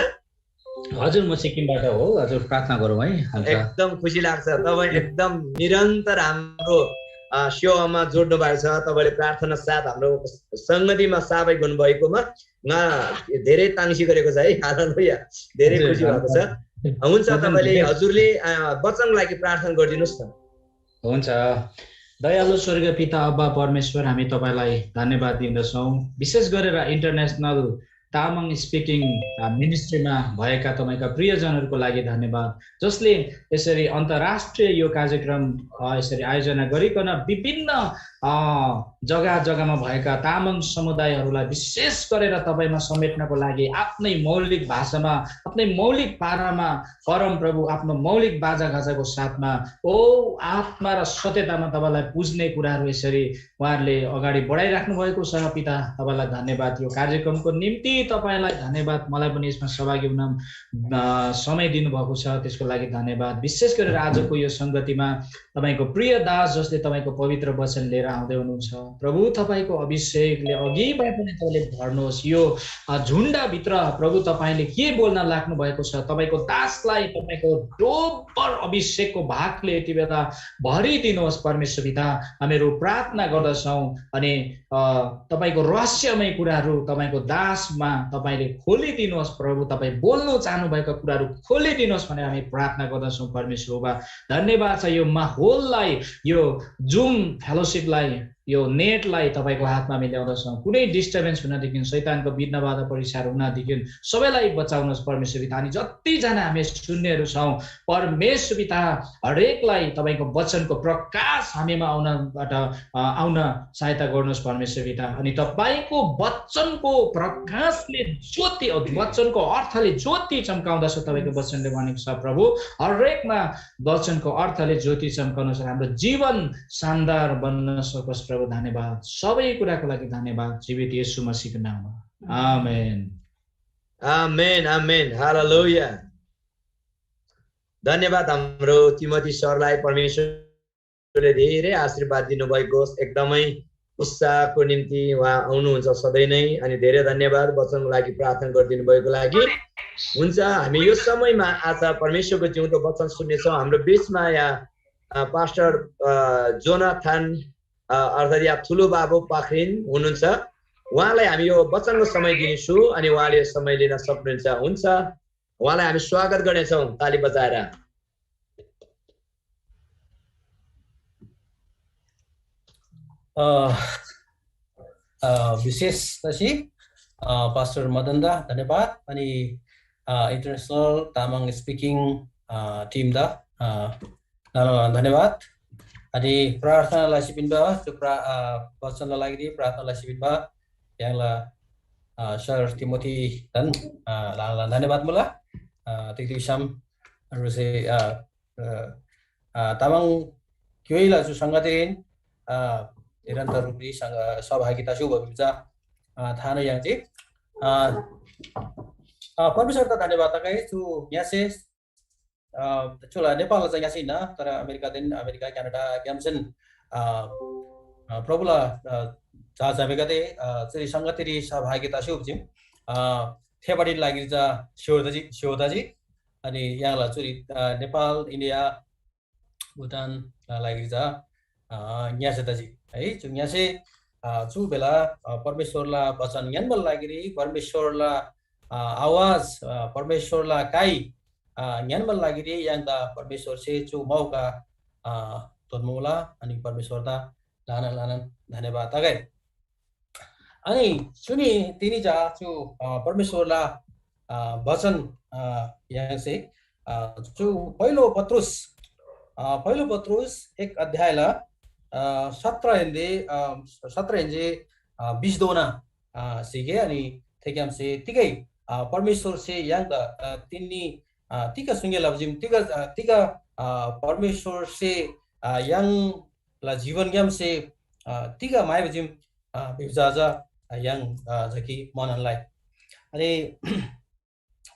हजुर, म सिक्किमबाट हो। हजुर, प्रार्थना गरौँ है। हुन्छ। एकदम खुसी लाग्छ, तपाईँ एकदम निरन्तर हाम्रो, अ, सेवामा जोड्नु भएको छ। तपाईँले प्रार्थना साथ हाम्रो सङ्गतिमा सहभागी हुनुभएकोमा ङा धेरै ताङ्सी गरेको छ है। हालेलुया। धेरै हजुर, खुसी भएको छ। हुन्छ, हुन्छ, तपाईँले हजुरले, अ, वचनको लागि प्रार्थना गरिदिनुहोस् न। हुन्छ। दयालु स्वर्गीय पिता अब्बा परमेश्वर, हामी तपाईँलाई धन्यवाद दिँदछौँ। विशेष गरेर इन्टरनेसनल तामाङ स्पिकिङ, अ, मिनिस्ट्रीमा भएका तपाईँका प्रियजनहरूको लागि धन्यवाद, जसले यसरी अन्तर्राष्ट्रिय यो कार्यक्रम, अ, यसरी आयोजना गरिकन विभिन्न, अ, जग्गा जग्गामा भएका तामाङ समुदायहरूलाई विशेष गरेर तपाईँमा समेट्नको लागि आफ्नै मौलिक भाषामा, आफ्नै मौलिक पारामा परमप्रभु आफ्नो मौलिक बाजागाजाको साथमा, ओ आत्मा र सत्यतामा तपाईँलाई पुज्ने कुराहरू यसरी उहाँहरूले अगाडि बढाइराख्नु भएको छ। पिता, तपाईँलाई धन्यवाद, यो कार्यक्रमको निम्ति तपाईँलाई धन्यवाद। मलाई पनि यसमा सहभागी हुन, अ, समय दिनुभएको छ, त्यसको लागि धन्यवाद। विशेष गरेर आजको यो सङ्गतिमा तपाईँको प्रिय दास जसले तपाईँको पवित्र वचन लिएर आउँदै हुनुहुन्छ, प्रभु, तपाईँको अभिषेकले अघिबाट नै तपाईँले भर्नुहोस्। यो, अ, झुन्डाभित्र प्रभु, तपाईँले के बोल्न लाग्नु भएको छ, तपाईँको दासलाई तपाईँको डोबर अभिषेकको भागले यति बेला भरिदिनुहोस् परमेश्वर पिता। हामीहरू प्रार्थना गर्दछौँ अनि, अ, तपाईँको रहस्यमय कुराहरू तपाईँको दासमा तपाईँले खोलिदिनुहोस् प्रभु। तपाईँ बोल्नु चाहनुभएका कुराहरू खोलिदिनुहोस् भनेर हामी प्रार्थना गर्दछौँ परमेश्वर बाबा। धन्यवाद छ यो माहौललाई, यो जुम फेलोसिपलाई यो नेटलाई तपाईँको हातमा हामी ल्याउँदछौँ। कुनै डिस्टर्बेन्स हुनदेखि, शैतानको विघ्न बाधा परीक्षाहरू हुनदेखि सबैलाई बचाउनुहोस् परमेश्वर पिता। अनि जतिजना हामी सुन्नेहरू छौँ, परमेश्वर पिता, हरेकलाई तपाईँको वचनको प्रकाश हामीमा आउनबाट, अ, आउन सहायता गर्नुहोस् परमेश्वर पिता। अनि तपाईँको वचनको प्रकाशले ज्योति, वचनको अर्थले ज्योति चम्काउँदछ तपाईँको वचनले भनेको छ प्रभु। हरेकमा वचनको अर्थले ज्योति चम्काउनुहोस् र हाम्रो जीवन शानदार बन्न सकोस् प्रभु। धन्यवाद, सबै कुराको लागि धन्यवाद, जीवित येशू मसीहको नाममा। आमेन। आमेन, आमेन, हालेलुया। धन्यवाद हाम्रो तिमोथी सरलाई, परमेश्वरले धेरै आशीर्वाद दिनुभएको होस्। एकदमै उत्साहको निम्ति उहाँ आउनुहुन्छ सधैँ नै। अनि धेरै धन्यवाद, वचनको लागि प्रार्थना गरिदिनु भएको लागि। हुन्छ, हामी यो समयमा आज परमेश्वरको जिउँदो वचन सुन्नेछौँ। हाम्रो बिचमा यहाँ, अ, पास्टर, अ, जोनाथन, अ, अर्थात् या ठुलो बाबु पाख्रिन हुनुहुन्छ। उहाँलाई हामी यो वचनको समय दिनेछु, अनि उहाँले समय लिन सक्नुहुन्छ। हुन्छ, उहाँलाई हामी स्वागत गर्नेछौँ ताली बजाएर। अ, अ, विशेष तसी, अ, पास्टर मदन दा धन्यवाद, अनि, अ, इन्टरनेसनल तामाङ स्पिकिङ, अ, टिम दा, अ, धन्यवाद। अनि प्रार्थना लसी पिन्बा, त्यो प्रा-, अ, वचनला लागि प्रार्थना लसी पिन्बा, य्‍हाङला, अ, सर तिमोथी धन, अ, ला, ला, धन्यवाद मुला। अ, तिग तिग साम, अ, अ, अ, तामाङ क्‍योइला चु संगतिरीन, अ, निरन्तर रूपरी संग-, सहभागिता स्‍युबा भिबा चा, अ, थाना याङ्जी। अ, अ, परमेश्‍वरदा धन्‍यवाद तगै, चु ङ्‍यासे, अ, चुला नेपाल चा ङ्‍यासे हिन्‍ना, तर अमेरिकादेन, अमेरिका, क्यानाडा ग्‍यामसेन, अ, अ, प्रभुला, अ, झा झामेगदे, अ, चुरी संगतिरी सहभागिता स्‍युबजी। अ, थेबारीन लागिरी चा स्‍योर्दाजी, स्‍योर्दाजी। अनि यहाँला चुरी, अ, नेपाल, इन्डिया, भुटान, अ, लागिरी चा, अ, ङ्‍यासे तजी है। चु ङ्‍यासे, अ, चु बेला, अ, परमेश्‍वरला वचन ङ्‌यान्‍बाला लागिरी, परमेश्‍वरला, अ, आवाज, अ, परमेश्‍वरला काइ, अ, ङ्‌यान्‍बाला लागिरी य्‍हाङदा परमेश्‍वरसे चु मौका, अ, तोन्‍मुला। अनि परमेश्‍वरदा ल्‍हानान ल्‍हानान धन्‍यवाद तगै। अनि चुनी तिनी चा चु, अ, परमेश्‍वरला, अ, वचन, अ, य्‍हाङसे, अ, चु पहिलो पत्रुस, अ, पहिलो पत्रुस एक अध्यायला, अ, सत्र हेन्‍दे, अ, सत्र हेन्‍दे, अ, बिसधोना, अ, सिगे। अनि थेग्‍यामसे तिगै, अ, परमेश्‍वरसे य्‍हाङदा, अ, तिन्‍नी, अ, तिग सुङ्गे लबजिम, तिग, अ, तिग, अ, परमेश्‍वरसे, अ, य्‍हाङ ला जीवनग्‍यामसे, अ, तिग म्‍हाइबा चीम, अ, भिबा चा, अ, य्‍हाङ, अ, जकि मननलाई। अनि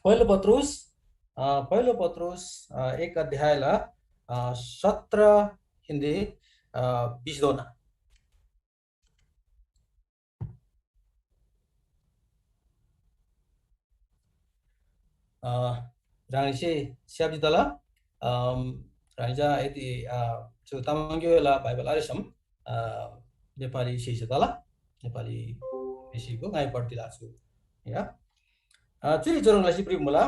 पहिलो पत्रुस, अ, पहिलो पत्रुस, अ, एक अध्यायला, अ, सत्र हिन्दी, अ, बिसधोना। अ, ह्राङसे स्याप्‍जी तला, अम, ह्राङ चा यदि, अ, चु तामाङग्‍योइला बाइबल आरेसम, अ, नेपाली स्‍हीसे तला, नेपाली स्‍हीगो ङाइ पढ्ती लाछु। या। अ, चुरी जोरङ लसी प्रिप मुला।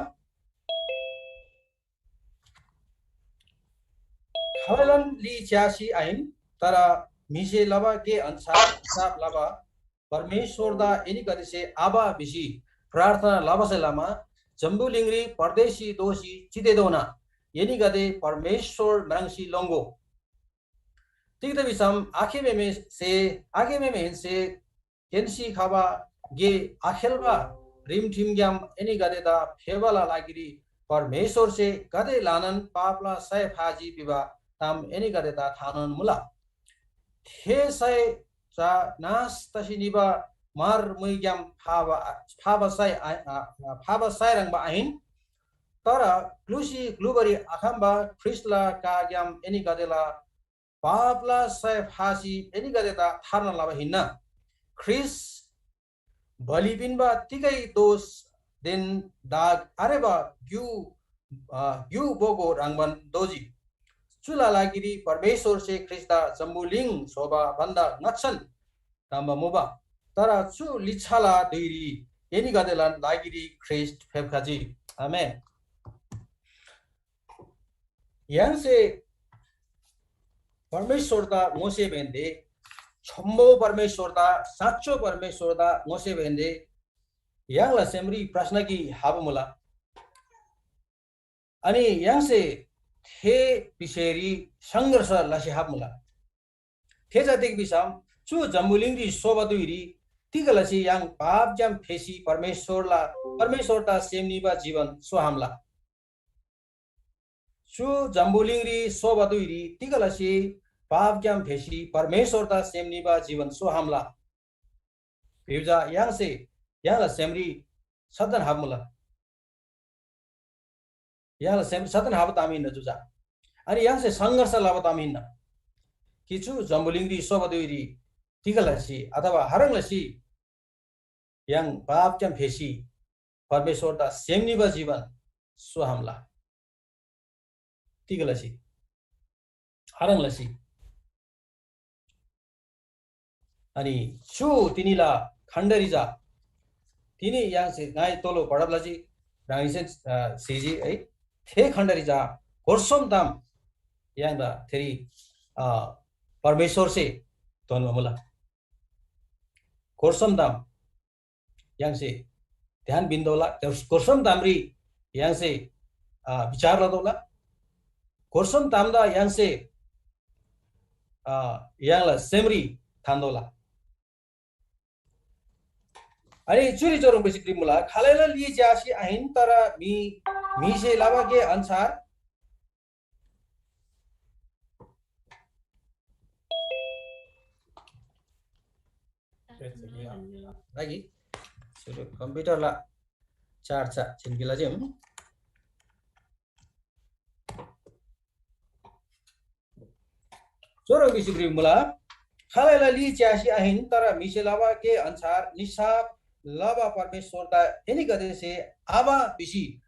खालैलान ली च्‍यासी आहिन, तर म्‍हिसे लबा गे अन्‍छार हिसाब लबा परमेश्‍वरदा एनीगदेसे आबा भिसी प्रार्थना लबासे लमा जम्‍बुलिङरी परदेशी दोसी चितेधोना एनीगदे परमेश्‍वर म्राङ्सी लोङ्‍गो। तिग्‍दा भिसम आखेबेमेसे, आखेबेमेहेन्‍से तेन्‍सी खबा गे आखेल्‍बा रिमठिमग्‍याम एनीगदेदा फेबाला लागिरी परमेश्‍वरसे गाते ल्‍हानान पापला सय फाजी भिबा ताम एनीगदेदा थानोन मुला। थे सय चा नाश तसी निबा मार मुइग्‍याम फाबा, फाबा सय आ-, आ-, आ-, फाबा सय ह्रङ्‌बा आहिन, तर ग्‍लुसी ग्‍लुबारी आखम्‍बा ख्रीष्‍टला काग्‍याम एनीगदेला पापला सय फासी एनीगदेदा थार्ना लबा हिन्‍ना। ख्रीष्‍ट बलि पिन्‍बा तिगै दोषदेन दाग आरेबा ग्‍यु, अ, ग्‍यु बोगो ह्रङ्‌बान दोजी। चुला लागिरी परमेश्‍वरसे ख्रीष्‍टदा जम्‍बुलिङ स्‍होबा भन्‍दा ङाच्‍छान धम्‍बा मुबा। तर चु लिच्‍छाला धुइरी एनीगदेला लागिरी ख्रीष्‍ट फेप्‍खजी। आमेन। य्‍हाङसे परमेश्‍वरदा ङोसेबहेन्‍दे छोम्‍बो परमेश्‍वरदा, साँचो परमेश्‍वरदा ङोसेबहेन्‍से य्‍हाङला सेमरी प्रश्न गी हाबा मुला। अनि य्‍हाङसे थे विषयरी संघर्ष लसी हाबा मुला। थे चा तिग भिसम, चु जम्‍बुलिङरी सोबा धुइरी तिग लसी य्‍हाङ पापग्‍याम फेसी परमेश्‍वरला, परमेश्‍वरदा सेम निबा जीवन सोहामला? चु जम्‍बुलिङरी सोबा धुइरी तिग लसी पापग्‍याम फेसी परमेश्‍वरदा सेम निबा जीवन सोहामला? भिबा चा य्‍हाङसे य्‍हाङला सेमरी सदन हाबा मुला। य्‍हाङला सेम सदन हाबा ताम हिन्‍ना चु चा। अनि य्‍हाङसे संघर्ष लबा ताम हिन्‍ना कि चु जम्‍बुलिङरी सोबा धुइरी तिग लसी अथवा हरङ लसी य्‍हाङ पापग्‍याम फेसी परमेश्‍वरदा सेम निबा जीवन सोहामला। तिग लसी? हरङ लसी। अनि चु तिनीला खण्डरी चा तिनी य्‍हाङसे ङाइ तोलो पढब लजी, ह्राङनीसे, अ, सिजी है। थे खण्डरी चा गोर सोम ताम य्‍हाङदा थेरी, अ, परमेश्‍वरसे धोन्‍बा मुला। गोर सोम ताम य्‍हाङसे ध्यान पिन्‍तोःला, गोर सोम तामरी य्‍हाङसे, अ, विचार लतोःला। गोर सोम तामदा य्‍हाङसे, अ, य्‍हाङला सेमरी थान्‍तोःला। अनि चुरी चुह्रङ् भिसी भ्रिमुला, खालैला ली च्‍यासी आहिन, तर मी, म्‍हिसे लबा गे अन्‍छार लागि सुरु कम्प्युटरला चार्ज छ छिन्‍कीला जे हुँ। चोरो भिसी भ्रिमुला, खालैला ली च्‍यासी आहिन, तर म्‍हिसे लबा गे अन्‍छार निसाफ लबा परमेश्‍वरदा एनीगदेसे आबा भिसी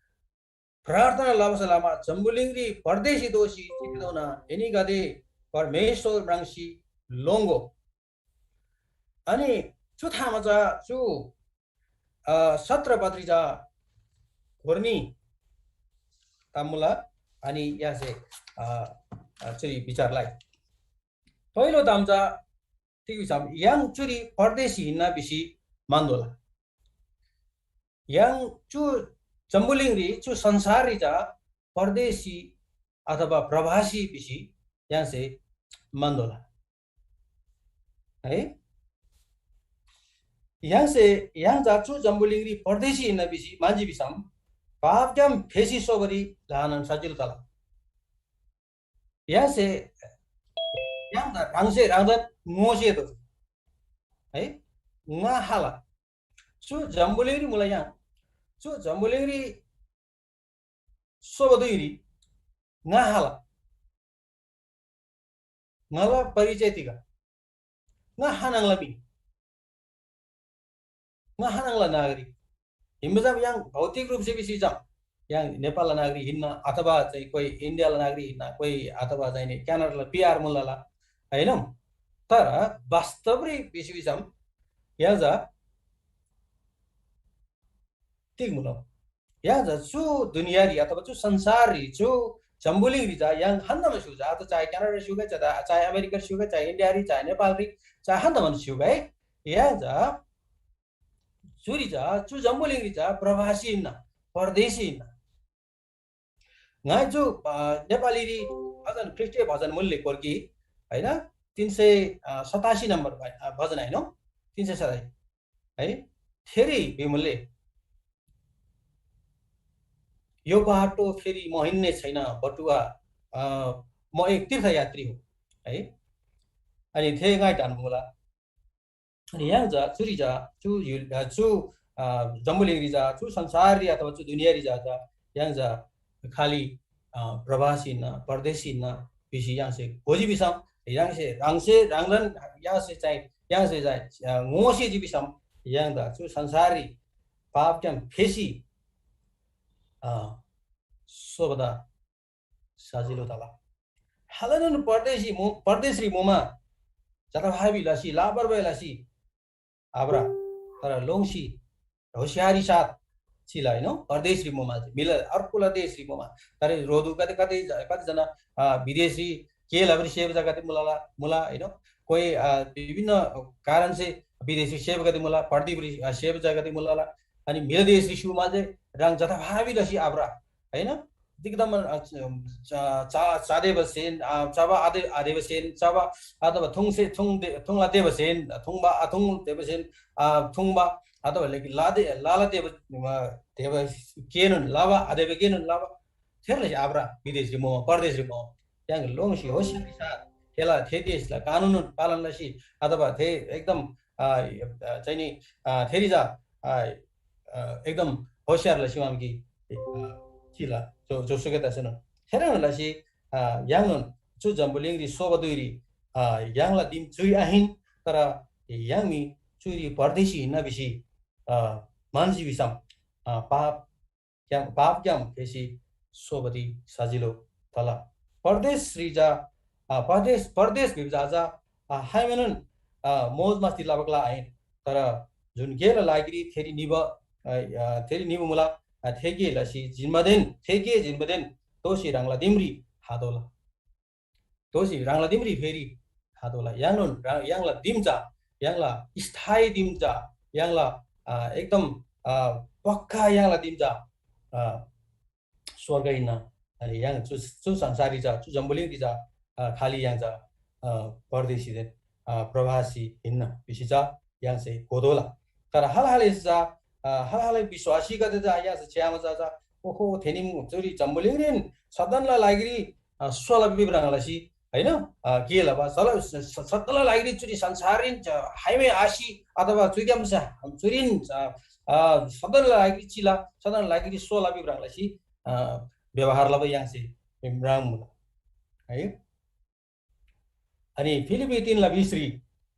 प्रार्थना लबासे लमा जम्‍बुलिङरी परदेशी दोसी चितोना एनीगदे परमेश्‍वर म्राङ्सी लोङ्‍गो। अनि चु थामा चा चु, अ, सत्र पत्री चा घोर्नी तामुला अनि यासे, अ, अ, चुरी विचारलाई पहिलो ताम चा तिग भिसम य्‍हाङ चुरी परदेशी हिन्‍ना भिसी मान्दोला। य्‍हाङ चु जम्‍बुलिङरी चु संसाररी चा परदेशी अथवा प्रवासी भिसी य्‍हाङसे मान्दोला। है? य्‍हाङसे य्‍हाङ चा चु जम्‍बुलिङरी परदेशी हिन्‍ना भिसी मान्‍जी भिसम पापग्‍याम फेसी सोबारी ल्‍हानान सजिलो तला। य्‍हाङसे य्‍हाङदा ह्राङसे ह्राङदान ङोसेतो है, ङा हाला। चु जम्‍बुलिङरी मुला य्‍हाङ। चु जम्‍बुलिङरी सोबा धुइरी ङा हाला। ङाला परिचय तिग? ङा हानाङला म्‍हि। ङा हानाङला नागरिक। हिमजाम य्‍हाङ भौतिक रूपसे भिसी जाम य्‍हाङ नेपालला नागरिक हिन्‍ना अथवा चाहिँ कोही इन्डियाला नागरिक हिन्‍ना, कोही अथवा चाहिँ नि क्यानाडाला पीआर मुलाला, होइन? तर वास्तवरी भिसी भिसम य्‍हाङ चा तिग मुला? य्‍हाङ चा चु दुनियारी अथवा चु संसाररी, चु जम्‍बुलिङरी चा य्‍हाङ हन्‍दामन स्‍य्‍हू चा, अथवा चाहे क्यानाडा स्‍य्‍हूगै, चाहे, चाहे अमेरिका स्‍य्‍हूगै, चाहे इन्डियारी, चाहे नेपालरी, चाहे हन्‍दामन स्‍य्‍हूगै, य्‍हाङ चा चुरी चा, चु जम्‍बुलिङरी चा प्रवासी हिन्‍ना, परदेशी हिन्‍ना। ङाइ चु, अ, नेपालीरी भजन, ख्रीष्‍टीय भजन मुलले कोर्की, होइन? तीन सय, अ, सतासी नम्बर भा-, अ, भजन होइन? तीन सय सतासी। है? फेरि भिमुलले, "यो बाटो फेरि म हिँड्ने छैन, बटुवा, अ, म एक तीर्थयात्री हो।" है? अनि थे ङाइ ढन्‍मुला। अनि य्‍हाङ चा चुरी चा चु यु-, अ, चु, अ, जम्‍बुलिङरी चा चु संसाररी अथवा चु दुनियाँरी चा, चा य्‍हाङ चा खालि, अ, प्रवासी हिन्‍ना, परदेशी हिन्‍ना भिसी य्‍हाङसे घोजी भिसम, य्‍हाङसे ह्राङसे ह्राङलान य्‍हाङसे चाहिँ, य्‍हाङसे चाहिँ, अ, ङोसेजी भिसम य्‍हाङदा चु संसाररी पापग्‍याम फेसी, अ, सोबदा सजिलो तला। हालनोन परदेशी मु-, परदेशरी मुमा जथाभावी लसी, लापरवाही लसी आभ्र, तर लोङ्सी होशियारी साथ चिला, होइन? परदेशरी मुमा चाहिँ, मिल अर्कोला देशरी मुमा। तर रोधु कति, कति, कतिजना, अ, विदेशरी के लबरी सेव जगत मुलाला, मुला, होइन? कोही विभिन्न कारण से विदेशी सेवगदे मुला, परदीपरी सेवजागदे मुला। अनि म्‍हिला देशरी स्‍यु माजे ह्राङ जथाभावी लसी आभ्रा, हैन? एकदम चादे बसेन, चाबा आदे आदे बसेन, चाबा अथवा थुङसे थुङ थुङला दे बसेन, थुङबा अथुङ दे बसेन, थुङबा अथवा लेकिन लादे लाला दे देव केनुन लाबा आदेव केनुन लाबा थेरले आभ्रा विदेशरी मोह परदेशरी मोह। त्याङ लोङसी होसियारी साथ थेला थे देशला कानुन पालन लसी अथवा थे एकदम चाहिँ नि थेरी जा एकदम होसियार लसी माम कि चिला जो जो सुके तसेन थेरन लसी य्‍हाङनोन चु जम्बुलिङरी सोबा धुइरी य्‍हाङला दिम चुइ आहिन, तर य्‍हाङ मी चुरी परदेशी हिन्‍ना भिसी म्‍हन्‍जी भिसम पाप ग्‍याम पापग्‍याम फेसी सोबदी सजिलो तला। परदेशरी जा परदेश परदेश भिबा जा हाइमेनोन मोज मस्ती लबा ग्‍ला आहिन, तर जुन गेला लागिरी थेरी निबा थेरी निबा मुला थे गे लसी जिन्‍बादेन थे गे जिन्‍बादेन दोःसी ह्राङला दिमरी हातोःला। दोःसी ह्राङला दिमरी फेरी हातोःला। य्‍हाङनोन य्‍हाङला दिम चा य्‍हाङला स्थायी दिम चा य्‍हाङला एकदम पक्‍का य्‍हाङला दिम चा स्‍वर्ग हिन्‍ना। अनि य्‍हाङ चु चु संसाररी चा चु जम्‍बुलिङरी चा खालि य्‍हाङ चा परदेशीदेन प्रवासी हिन्‍ना भिसी चा य्‍हाङसे घोतोःला। तर हाल हालैसे चा हाल हालै विश्‍वासीगदे चा य्‍हाङसे च्‍यामा चा चा ओहो थेनी चुरी जम्‍बुलिङरीन सदनला लागिरी सोला विवरण लसी, हैन? गे लबा सदनला लागिरी चुरी संसाररीन हाइमे आसी अथवा चुग्‍याम चुरीन सदनला लागिरी चिला सदनला लागिरी सोला विवरण लसी व्यवहार लबा य्‍हाङसे म्राङ्मुला है। अनि फिलिपी तिनला बिसरी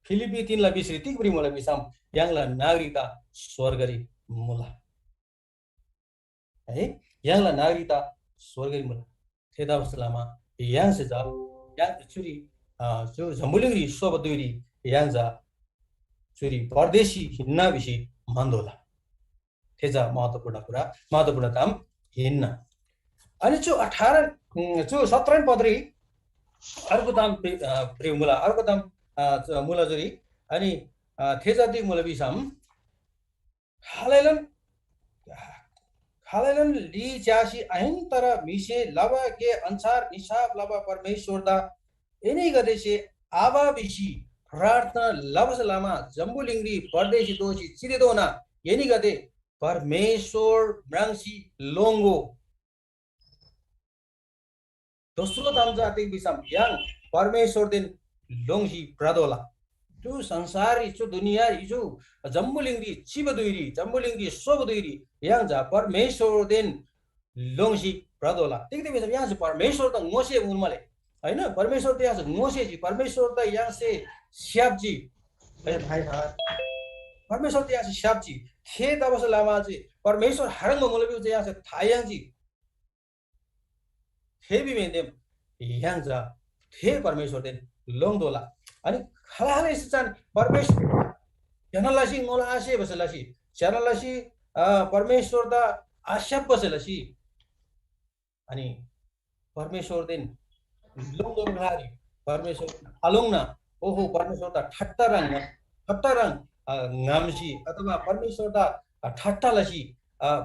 फिलिपी तिनला बिसरी तिग भ्रिमुला भिसम य्‍हाङला नागरिकता स्वर्गरी मुला। है, य्‍हाङला नागरिकता स्वर्गरी मुला। थेतबासेलमा य्‍हाङसे चा य्‍हाङ चुरी चु जम्बुलिङरी सोबा धुइरी य्‍हाङ चा चुरी परदेशी हिन्‍ना भिसी म्‍हन्‍तोःला। थे चा महत्त्वपूर्ण कुरा, महत्त्वपूर्ण ताम हिन्‍ना। अनि चु अठार चु सत्र पदरी अर्को ताम भ्रिमुला, अर्को ताम मुला जुरी अनि थे चा तिग मुला भिसम खालैलन खालैलन ली च्‍यासी आहिन, तर म्‍हिसे लबा गे अन्‍छार निसाफ लबा परमेश्‍वरदा एनीगदेसे आबा भिसी प्रार्थना लबासे लमा जम्‍बुलिङरी परदेशी दोःसी चितेधोना एनीगदे परमेश्‍वर म्राङ्सी लोङ्‍गो। दोस्रो ताम चा तिग भिसम य्‍हाङ परमेश्‍वरदेन लोङ्सी भ्रतोःला। चु संसाररी, चु दुनियाँरी, चु जम्‍बुलिङरी चिबा धुइरी, जम्‍बुलिङरी सोबा धुइरी य्‍हाङ चा परमेश्‍वरदेन लोङ्सी भ्रतोःला। तिग्‍दा भिसम य्‍हाङसे परमेश्‍वरदा ङोसे मुलमाले, हैन? परमेश्‍वरदा य्‍हाङसे ङोसेजी, परमेश्‍वरदा य्‍हाङसे स्‍याप्‍जी। परमेश्‍वरदा य्‍हाङसे स्‍याप्‍जी। थेतबासेलमा चाहिँ परमेश्‍वर हारङ्बा मुला भिबा चाहिँ य्‍हाङसे था याङ्जी। थे भिमेन्‍देम य्‍हाङ चा थे परमेश्‍वरदेन लोङ्तोःला। अनि खालखालैसे चान परमेश्‍वर ज्‍यना लसी ङोला आसे बसे लसी ज्‍यना लसी परमेश्‍वरदा आस्‍याप बसे लसी अनि परमेश्‍वरदेन लोङ्तोःबा ग्‍लारी परमेश्‍वर आलोङ्ना ओहो परमेश्‍वरदा ठट्टा रङ ठट्टा रङ ङाम्‍सी अथवा परमेश्‍वरदा ठट्टा लसी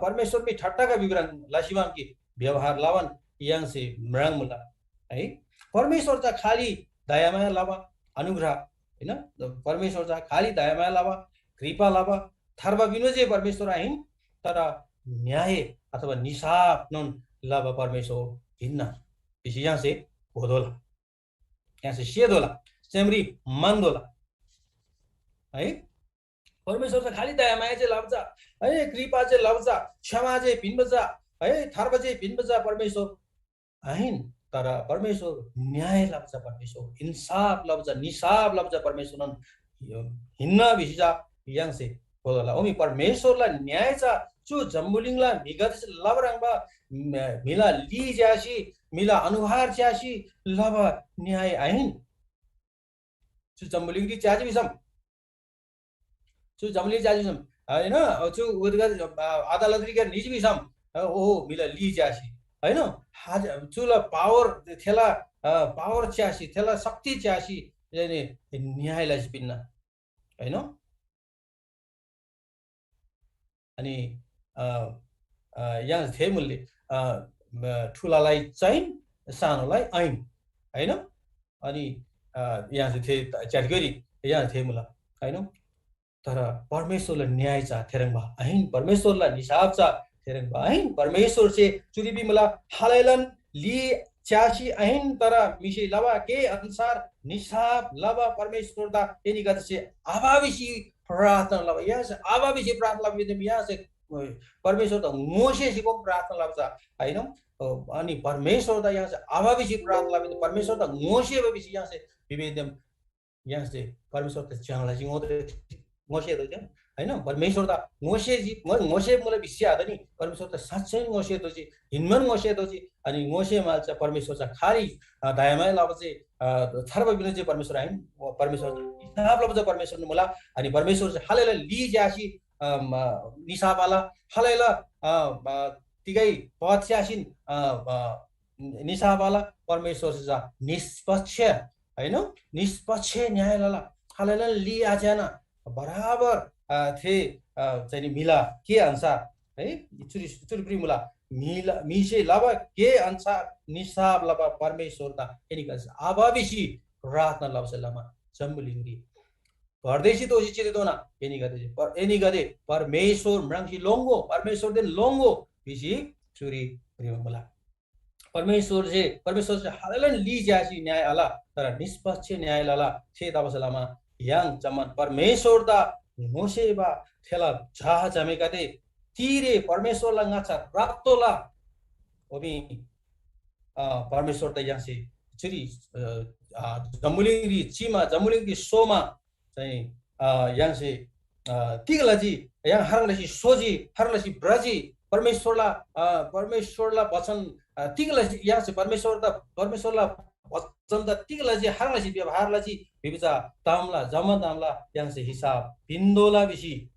परमेश्‍वर मी ठट्टाका विवरण लसी कि व्यवहार लबान य्‍हाङसे म्राङ्मुला है। परमेश्‍वर चा खालि दयामाया लबा अनुग्रह, हैन? परमेश्‍वर चा खालि दयामाया लबा, कृपा लबा, थार्बा पिन्‍बा जे परमेश्‍वर आहिन, तर न्‍याय अथवा निसाफनोन लबा परमेश्‍वर हिन्‍ना भिसी य्‍हाङसे घोतोःला। य्‍हाङसे सेतोःला, सेमरी मान्दोला है। परमेश्‍वर चा खालि दयामाया जे लबा चा है, कृपा जे लबा चा, क्षमा जे पिन्‍बा चा है, थार्बा जे पिन्‍बा चा परमेश्‍वर आहिन, तर परमेश्‍वर न्‍याय लबा चा परमेश्‍वर, इन्‍साफ लबा चा, निसाफ लबा चा परमेश्‍वरनोन हिन्‍ना भिसी चा य्‍हाङसे घोतोःला। ओमी परमेश्‍वरला न्‍याय चा चु जम्‍बुलिङला म्‍हिगदेसे लबा ह्रङ्‌बा म्‍हिला ली च्‍यासी, म्‍हिला अनुहार च्‍यासी लबा न्‍याय आहिन। चु जम्‍बुलिङरी च्‍याजी भिसम चु जम्‍बुलिङ च्‍याजी भिसम, हैन? चु अदालतरी निजी भिसम, ओहो, म्‍हिला ली च्‍यासी, हैन? चुला पावर, थेला पावर च्‍यासी, थेला शक्ति च्‍यासी न्‍याय लसी पिन्‍ना, होइन? अनि अ, अ, यहाँ थे मुलले अ, म, ठुलालाई चाहिँ सानोलाई ऐन, होइन? अनि अ, यहाँ चाहिँ थे च्याटगरी यहाँ थे मुला, होइन? तर परमेश्वरला न्‍याय चा थेह्रङ्बा आहिन, परमेश्वरला निसाफ चा थेह्रङ्बा आहिन। परमेश्वरसे चुरी भिमुला, खालैलान ली च्‍यासी आहिन, तर म्‍हिसे लबा गे अन्‍सार निसाफ लबा परमेश्वरदा एनीगदेसे आबा भिसी प्रार्थना लबा। यहाँसे आबा भिसी प्रार्थना लबा भिदिम यहाँसे परमेश्वरदा ङोसेसी कोम प्रार्थना लबा चा, होइन? अनि परमेश्वरदा यहाँसे आबा भिसी प्रार्थना लबा परमेश्वरदा ङोसेबा भिसी यहाँसे भिदिम यहाँसे परमेश्वर त च्‍याङ्ला जिङ ङोसे दोजी, होइन? परमेश्वर त ङोसे जी ङोसे मुला भिसी आत नि, परमेश्वर त साँच्चै ङोसे दोजी, हिन्मन ङोसे दोजी। अनि ङोसे माल चाहिँ परमेश्वर चाहिँ खाली अ, दयामाया लबा चाहिँ अ, छर्ब बिनु चाहिँ परमेश्वर आहिन, परमेश्वर हिसाब लबा चाहिँ परमेश्वर मुला। अनि परमेश्वर चाहिँ हालेला ली ज्यासी अ, म, निसाब आला, हालेला अ, म, तिगै पद स्यासिन अ, अ, निसाब आला, परमेश्वर चाहिँ निष्पक्ष, होइन? निष्पक्ष न्याय लला। खालैला ली आज्याना बराबर अ, थे अ, चाहिँ नि म्‍हिला के अन्‍सार, है? चुरी चुरी प्रिमुला म्‍हिला म्‍हिसे लबा के अन्‍सार निसाब लबा परमेश्वरदा एनीगदे आबा भिसी प्रार्थना लबासे लमा जम्‍बुलिङरी परदेशी दोसी चितेधोना एनीगदे पर, एनीगदे परमेश्वर म्राङ्सी लोङ्गो, परमेश्वरदेन लोङ्गो भिसी चुरी प्रिमुला। परमेश्वरसे परमेश्वरसे हालैलान ली ज्यासी न्याय आल, तर निष्पक्ष न्याय लला। थेतबासेलमा य्‍हाङ जम्‍मान परमेश्‍वरदा ङोसेबा थेला झा झामेगदे तिरे परमेश्‍वरला ङाच्‍छा राप्‍तोःला। ओमी अ, परमेश्‍वरदा य्‍हाङसे चुरी अ, अ, जम्‍बुलिङरी चिमा जम्‍बुलिङरी सोमा चाहिँ अ, य्‍हाङसे अ, तिग लजी? य्‍हाङ खाह्रङ् लसी सोजी, खाह्रङ् लसी भ्रजी? परमेश्‍वरला अ, परमेश्‍वरला वचन अ, तिग लसी य्‍हाङसे परमेश्‍वरदा परमेश्‍वरला वचनदा तिग लजी? खाह्रङ् लसी व्यवहार लजी? भिबा चा तामला जम्‍मान तामला य्‍हाङसे हिसाब पिन्‍तोःला भिसी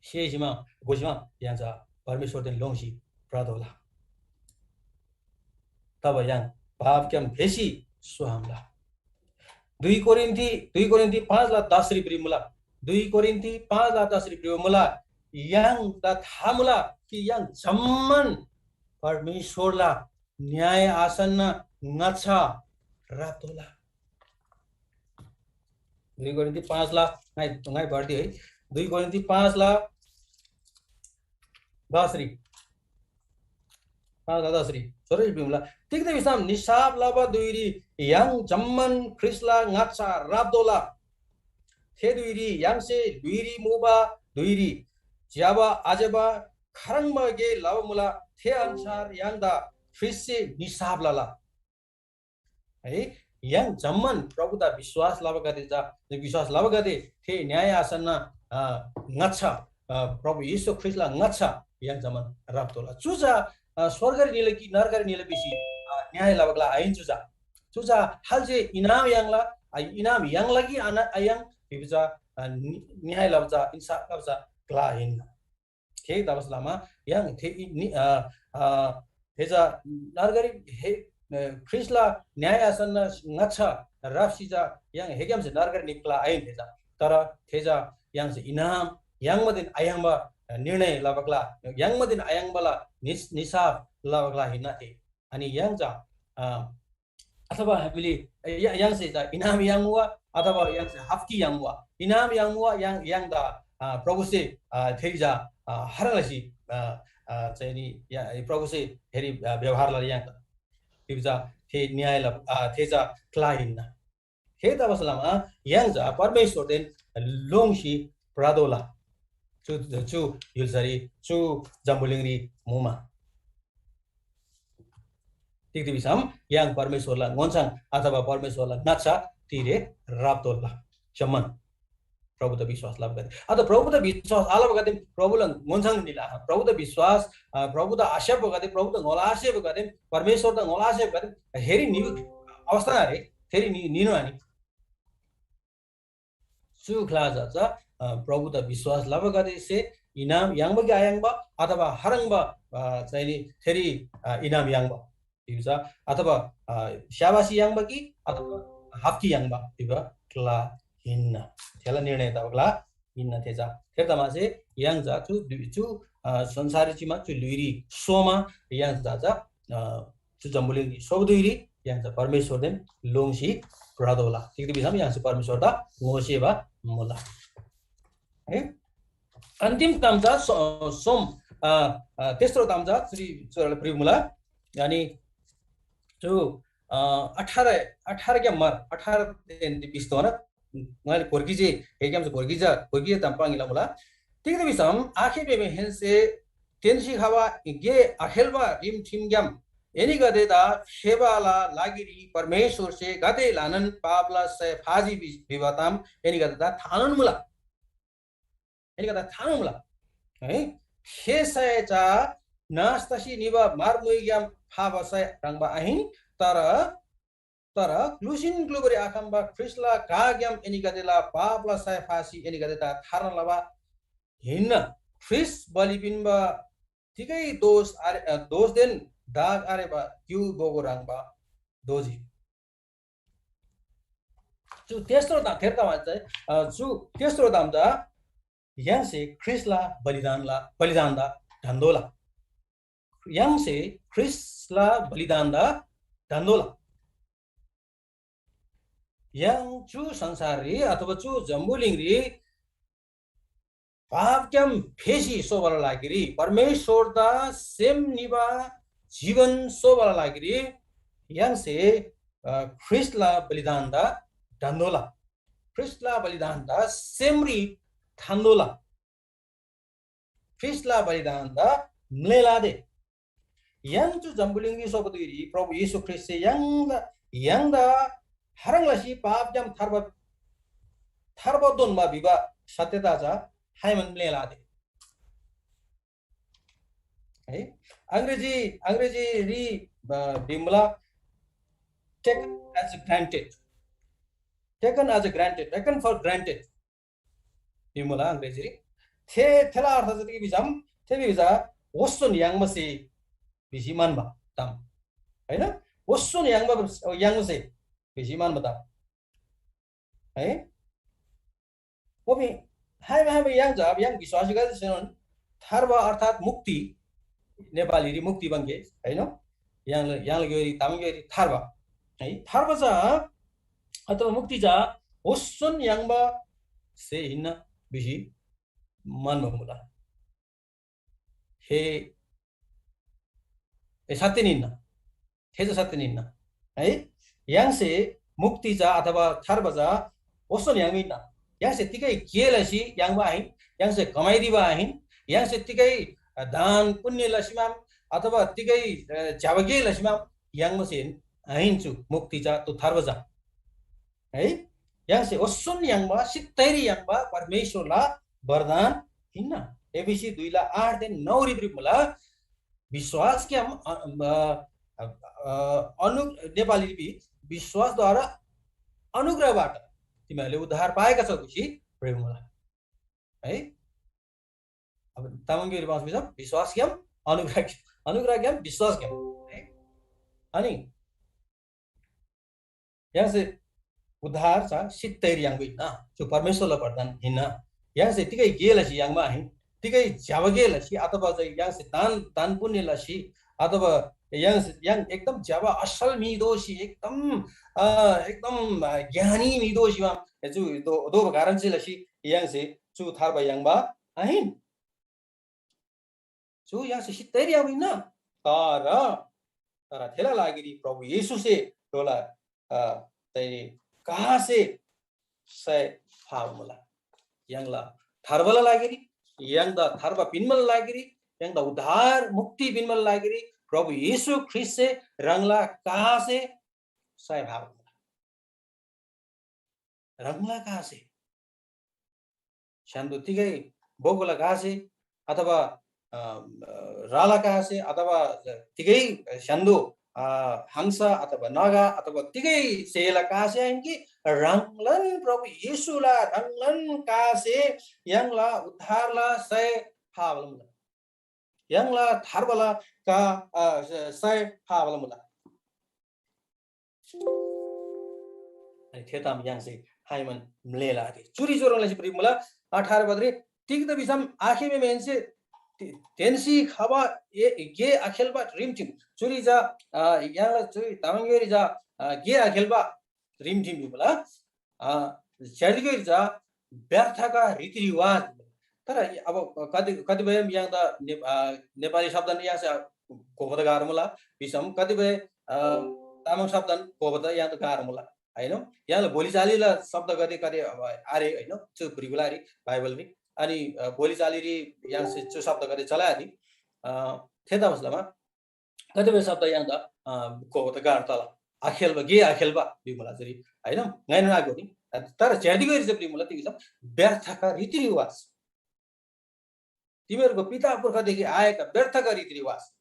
सेसीमा घोसीमा य्‍हाङ चा परमेश्‍वरदेन लोङ्सी भ्रतोःला। तब य्‍हाङ पापग्‍याम फेसी सोहामला। दुई कोरिन्थी दुई कोरिन्थी पाँचला दसरी भ्रिमुला। दुई कोरिन्थी पाँचला दसरी भ्रिमुला। य्‍हाङदा था मुला कि य्‍हाङ जम्‍मान परमेश्‍वरला न्‍याय आसनना ङाच्‍छा राप्‍तोःला। दुई कोरिन्थी पाँचला ङाइ ङाइ भर्ती है। दुई कोरिन्थी पाँचला दसरी पाँचला दसरी छोरै भिमुला। तिग्‍दा भिसम निसाफ लबा धुइरी य्‍हाङ जम्‍मान ख्रीष्‍टला ङाच्‍छा राप्‍तोःला। थे धुइरी य्‍हाङसे ल्‍हुइरी मुबा धुइरी ज्‍यबा आज्‍यबा खाह्रङ्बा गे लबा मुला, थे अन्‍छार य्‍हाङदा ख्रीष्‍टसे निसाफ लला। है, य्‍हाङ जम्‍मान प्रभुदा विश्‍वास लबागदे चा, विश्‍वास लबागदे थे न्‍याय आसनना अ, ङाच्‍छा अ, प्रभु येशू ख्रीष्‍टला ङाच्‍छा य्‍हाङ जम्‍मान राप्‍तोःला। चु चा अ, स्‍वर्गरी निला कि नरकरी निला भिसी अ, न्‍याय लबागला आहिन चु चा। चु चा खाल्‍से इनाम याङ्ला, आ, इनाम याङ्ला कि आना आयाङ भिबा चा अ, नि- न्‍याय लबा चा, इन्साफ लबा चा ग्‍ला हिन्‍ना। थेतबासेलमा य्‍हाङ थे नि- अ, अ, थे चा नरकरी हे अ, ख्रीष्‍टला न्‍याय आसनना ङाच्‍छा राप्‍सी चा य्‍हाङ हेग्‍यामसे नरकरी निप्‍ला आहिन थे चा। तर थे चा य्‍हाङसे इनाम याङ्बादेन आयाङ्बा निर्णय लबाग्‍ला, याङ्बादेन आयाङ्बाला निस- निसाफ लबाग्‍ला हिन्‍ना थे। अनि य्‍हाङ चा अ, अथवा हामीले या- य्‍हाङसे चा इनाम याङ्मुवा अथवा य्‍हाङसे हाफ्की याङ्मुवा? इनाम याङ्मुवा य्‍हाङ य्‍हाङदा अ, प्रभुसे अ, थेरी चा अ, हरलसी अ, अ, चाहिँ नि या- प्रभुसे थेरी अ, व्यवहार लर य्‍हाङदा। तिब चा थे न्‍याय लब अ, थे चा क्‍ला हिन्‍ना। थेतबासेलमा य्‍हाङ चा परमेश्‍वरदेन लोङ्सी भ्रतोःला। चु चु य्‍हुल्‍सारी चु जम्‍बुलिङरी मुमा। तिग्‍दा भिसम य्‍हाङ परमेश्‍वरला ङोन्‍छाङ अथवा परमेश्‍वरला ङाच्‍छा तिरे राप्‍तोःला। जम्‍मान प्रभुदा विश्‍वास लबागदे अथवा प्रभुदा विश्‍वास आलबागदे प्रभुला ङोन्‍छाङ निला। प्रभुदा विश्‍वास अ, प्रभुदा आस्‍याप्‍बागदे प्रभुदा ङोला आस्‍याप्‍बागदे परमेश्‍वरदा ङोला आस्‍याप्‍बागदे हेरी नि अवस्था रे। थेरी नि निनु आनि। चु ग्‍ला चा चा अ, प्रभुदा विश्‍वास लबागदेसे इनाम याङ्बा कि आयाङ्बा अथवा हरङ्बा अ, चाहिँ नि थेरी अ, इनाम याङ्बा भिबा चा अथवा अ, स्‍याबासी याङ्बा कि अथवा हाप्‍की याङ्बा भिबा ग्‍ला हिन्‍ना। थेला निर्णय तबा ग्‍ला हिन्‍ना थे चा। थेतमासे य्‍हाङ चा चु धु-, चु, अ, संसाररी चिमा चु ल्‍हुइरी सोमा य्‍हाङ चा चा, अ, चु जम्‍बुलिङरी सोबा धुइरी य्‍हाङ चा परमेश्‍वरदेन लोङ्सी भ्रतोःला। तिग्‍दा भिसम य्‍हाङसे परमेश्‍वरदा ङोसेबा मुला। है? अन्तिम ताम चा सो-, सोम, अ, अ, तेस्रो ताम चा चुरी चुराले भ्रिबा मुला। अनि चु, अ, अठार, अठार ग्‍याम मार, अठार तेन बिस तोना, ङाइले घोर्की जे, हे ग्‍याम घोर्की जा, घोर्की ताम पाङ्गिला मुला। तिग्‍दा भिसम आखे बेबे हेन्‍से तेन्‍सी खबा गे आखेल्‍बा रिमठिमग्‍याम एनीगदेदा फेबाला लागिरी परमेश्‍वरसे गाते ल्‍हानान पापला सय फाजी भि-, भिबा ताम एनीगदेदा थानोन मुला। एनीगदेदा थानोन मुला। है? थे सय चा नाश तसी निबा मारमुइग्‍याम फाबा सय ह्रङ्‌बा आहिन, तर, तर क्‍लुसीन ग्‍लुबारी आखम्‍बा ख्रीष्‍टला घाग्‍याम एनीगदेला पापला सय फासी एनीगदेदा थार्ना लबा हिन्‍ना। ख्रीष्‍ट बलि पिन्‍बा तिगै दोष आरे-, अ, दोषदेन दाग आरेबा ग्‍यु बोगो ह्रङ्‌बा दोजी। चु तेस्रो ताम, थेर ताम चाहिँ, अ, चु तेस्रो ताम चा य्‍हाङसे ख्रीष्‍टला बलिदानला, बलिदानदा ढन्‍तोःला। य्‍हाङसे ख्रीष्‍टला बलिदानदा ढन्‍तोःला। य्‍हाङ चु संसाररी अथवा चु जम्‍बुलिङरी पापग्‍याम फेसी सोबाला लागिरी, परमेश्‍वरदा सेम निबा जीवन सोबाला लागिरी य्‍हाङसे, अ, ख्रीष्‍टला बलिदानदा ढन्‍तोःला। ख्रीष्‍टला बलिदानदा सेमरी थान्‍तोःला। ख्रीष्‍टला बलिदानदा म्‍लेःलादे। य्‍हाङ चु जम्‍बुलिङरी सोबा धुइरी प्रभु येशू ख्रीष्‍टसे य्‍हाङदा, य्‍हाङदा खाह्रङ् लसी पापग्‍याम थार्बा, थार्बा दोन्‍बा भिबा सत्यता चा खाइमान म्‍लेःलादे। है? अंग्रेजी, अंग्रेजीरी, अ, भिमुला, taken as granted। Taken as granted, taken for granted। भिमुला अंग्रेजीरी। थे, थेला अर्थ चाहिँ के भिजम, थे भिजा ओसन याङ्बसे भिसी मानबा ताम। होइन? ओसन याङ्बा, याङ्बसे भिसी मानबा ताम। है? ओबे, हाइमा, हाइमा याङ जाब, याङ विश्वासीगदेसेनोन थार्बा अर्थात् मुक्ति, नेपालीरी मुक्ति बङ्गे, होइन? याङ, याङ ग्योरी, ताम ग्योरी थार्बा। है? थार्बा चा, अथवा मुक्ति चा, ओसन याङ्बा से हिन्न भिसी मानबा मुला। हे, ए, सत्य निन्‍ना। थे चा सत्य निन्‍ना। है? य्‍हाङसे मुक्ति चा अथवा थार्बा चा ओसन याङ्बा हिन्‍ना। य्‍हाङसे तिगै गे लसी याङ्बा आहिन। य्‍हाङसे कमाइ दिबा आहिन। य्‍हाङसे तिगै, अ, दान पुण्य लसीमाम अथवा तिगै, अ, ज्‍यबा गे लसीमाम याङ्बासे आहिन चु मुक्ति चा तु थार्बा चा। है? य्‍हाङसे ओसन याङ्बा, सित्तैरी याङ्बा परमेश्‍वरला वरदान हिन्‍ना। एफिसी दुईला आठदेन नौरी भ्रिमुला, विश्वासग्‍याम, अ, अ, अ, अ, अनु-, नेपाली लिपि विश्वासद्वारा अनुग्रहबाट तिमीहरूले उद्धार पाएका छौ भिसी भ्रिमुला। है? अब तामाङग्‍योरी बाँस भिसम विश्वासग्‍याम अनुग्रह, अनुग्रहग्‍याम विश्वासग्‍याम। है? अनि य्‍हाङसे उद्धार चा सित्तैरी याङ्बा हिन्‍ना, चु परमेश्‍वरला वरदान हिन्‍ना। य्‍हाङसे तिगै गे लसी याङ्बा आहिन, तिगै ज्‍यबा गे लसी अथवा चाहिँ य्‍हाङसे दान, दान पुण्य लसी अथवा य्‍हाङसे, य्‍हाङ एकदम ज्‍यबा असल म्‍हि दोसी एकदम, अ, एकदम, अ, ज्ञानी म्‍हि दोसी वा चु दो-, दोबा कारण चाहिँ लसी य्‍हाङसे चु थार्बा याङ्बा आहिन। चु य्‍हाङसे सित्तैरी याङ्बा हिन्‍ना, तर, तर थेला लागिरी प्रभु येशूसे ह्रोला, अ, तैरी कासे सय फाबा मुला। य्‍हाङला थार्बाला लागिरी, य्‍हाङदा थार्बा पिन्‍बाला लागिरी, य्‍हाङदा उद्धार मुक्ति पिन्‍बाला लागिरी प्रभु येशू ख्रीष्‍टसे ह्राङला कासे सय फाबा मुला। ह्राङला कासे, स्‍य्‍हान्‍दो तिगै बोगोला कासे अथवा, अ, राला कासे अथवा तिगै स्‍य्‍हान्‍दो, अ, हंस अथवा नगा अथवा तिगै स्‍हेला कासे आहिन कि ह्राङलान प्रभु येशूला ह्राङलान कासे य्‍हाङला उद्धारला सय फाबा मुला। य्‍हाङला थार्बाला का, अ, स-, सय फाबाला मुला। थे ताम य्‍हाङसे खाइमान म्‍लेःला आति। चुरी चुह्रङ् लसी भ्रिमुला, अठार पदरी, तिग्‍दा भिसम आखेमेमेहेन्‍से ते-, तेन्‍सी खबा ए-, गे आखेल्‍बा रिमठिम। चुरी चा, अ, य्‍हाङला चुरी तामाङग्‍योइरी चा, अ, गे आखेल्‍बा रिमठिम भिमुला, अ, स्‍यार्दीग्‍योइरी चा व्यर्थका रीतिरिवाज। तर अब कति, कतिपय य्‍हाङदा ने-, अ, नेपाली शब्दन य्‍हाङसे घोबादा गाह्रो मुला, भिसम कतिपय, अ, तामाङ शब्दन घोबादा य्‍हाङदा गाह्रो मुला। होइन? य्‍हाङला बोलीचालीला शब्दगदे कति अब आरे, होइन? चु भ्रिगुलारी बाइबलरी। अनि, अ, बोलीचालीरी य्‍हाङसे चु शब्दगदे चलायनी। अ, थेतबासेलमा कतिपय शब्द य्‍हाङदा, अ, घोबादा गाह्रो तला। आखेल्‍बा, गे आखेल्‍बा भिमुला चुरी, होइन? ङाइनोन आघोनी। तर स्‍यार्दीग्‍योइरी चा भ्रिमुला तिग्‍दा भिसम व्यर्थका रीतिरिवाज। तिमीहरूको पिता पुर्खादेखि आएका व्यर्थका रीतिरिवाज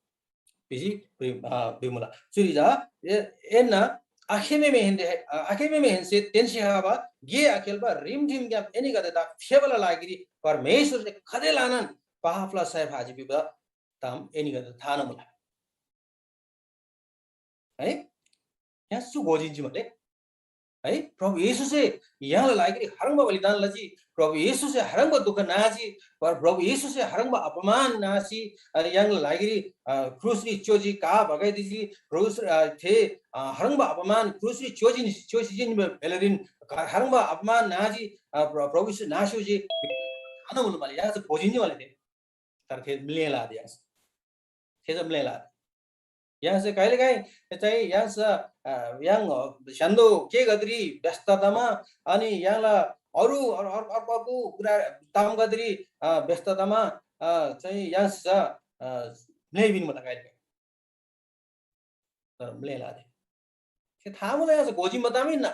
भिसी भ्रि-, अ, भिमुला। चुरी चा ए-, एन्‍ना आखेमेमेहेन्‍से, अ, आखेमेमेहेन्‍से तेन्‍सी खबा गे आखेल्‍बा रिमठिमग्‍याम एनीगदेदा फेबाला लागिरी परमेश्‍वरसे कदेलानन पापला सय फाजी भिबा ताम एनीगदेदा था मुला। है? यहाँ चु घोजिन्‍जी मले? है? प्रभु येशूसे य्‍हाङला लागिरी ह्रङ्‌बा बलिदान लजी, प्रभु येशूसे ह्रङ्‌बा दुःख नाजी, पर प्रभु येशूसे ह्रङ्‌बा अपमान नासी, अ, य्‍हाङला लागिरी, अ, क्रुसरी च्‍योजी, का भगाइदिजी, क्रुस, अ, थे, अ, ह्रङ्‌बा अपमान क्रुसरी च्‍योजी, च्‍योसी जिन्‍बा भेलरीन ह्रङ्‌बा अपमान नाजी, अ, प्र-, प्रभु येशू नास्‍योजी, खानु मुलु मले, यहाँ चाहिँ घोजिन्‍जी मले थे। तर थे म्‍लेला आदि य्‍हाङसे। थे चा म्‍लेला आदि। य्‍हाङसे कहिलेकाहीँ चाहिँ य्‍हाङसे, अ, य्‍हाङ स्‍य्‍हान्‍दो गेगदेरी व्यस्त तमा, अनि य्‍हाङला अरू, अरू, अरू, अर्को, अर्को कुरा तामगदेरी, अ, व्यस्त तमा, अ, चाहिँ य्‍हाङसे, अ, म्‍लेबीन मुला कहिलेकाहीँ। तर म्‍लेला आदि। थे था मुला य्‍हाङसे घोजिम बताम हिन्‍ना।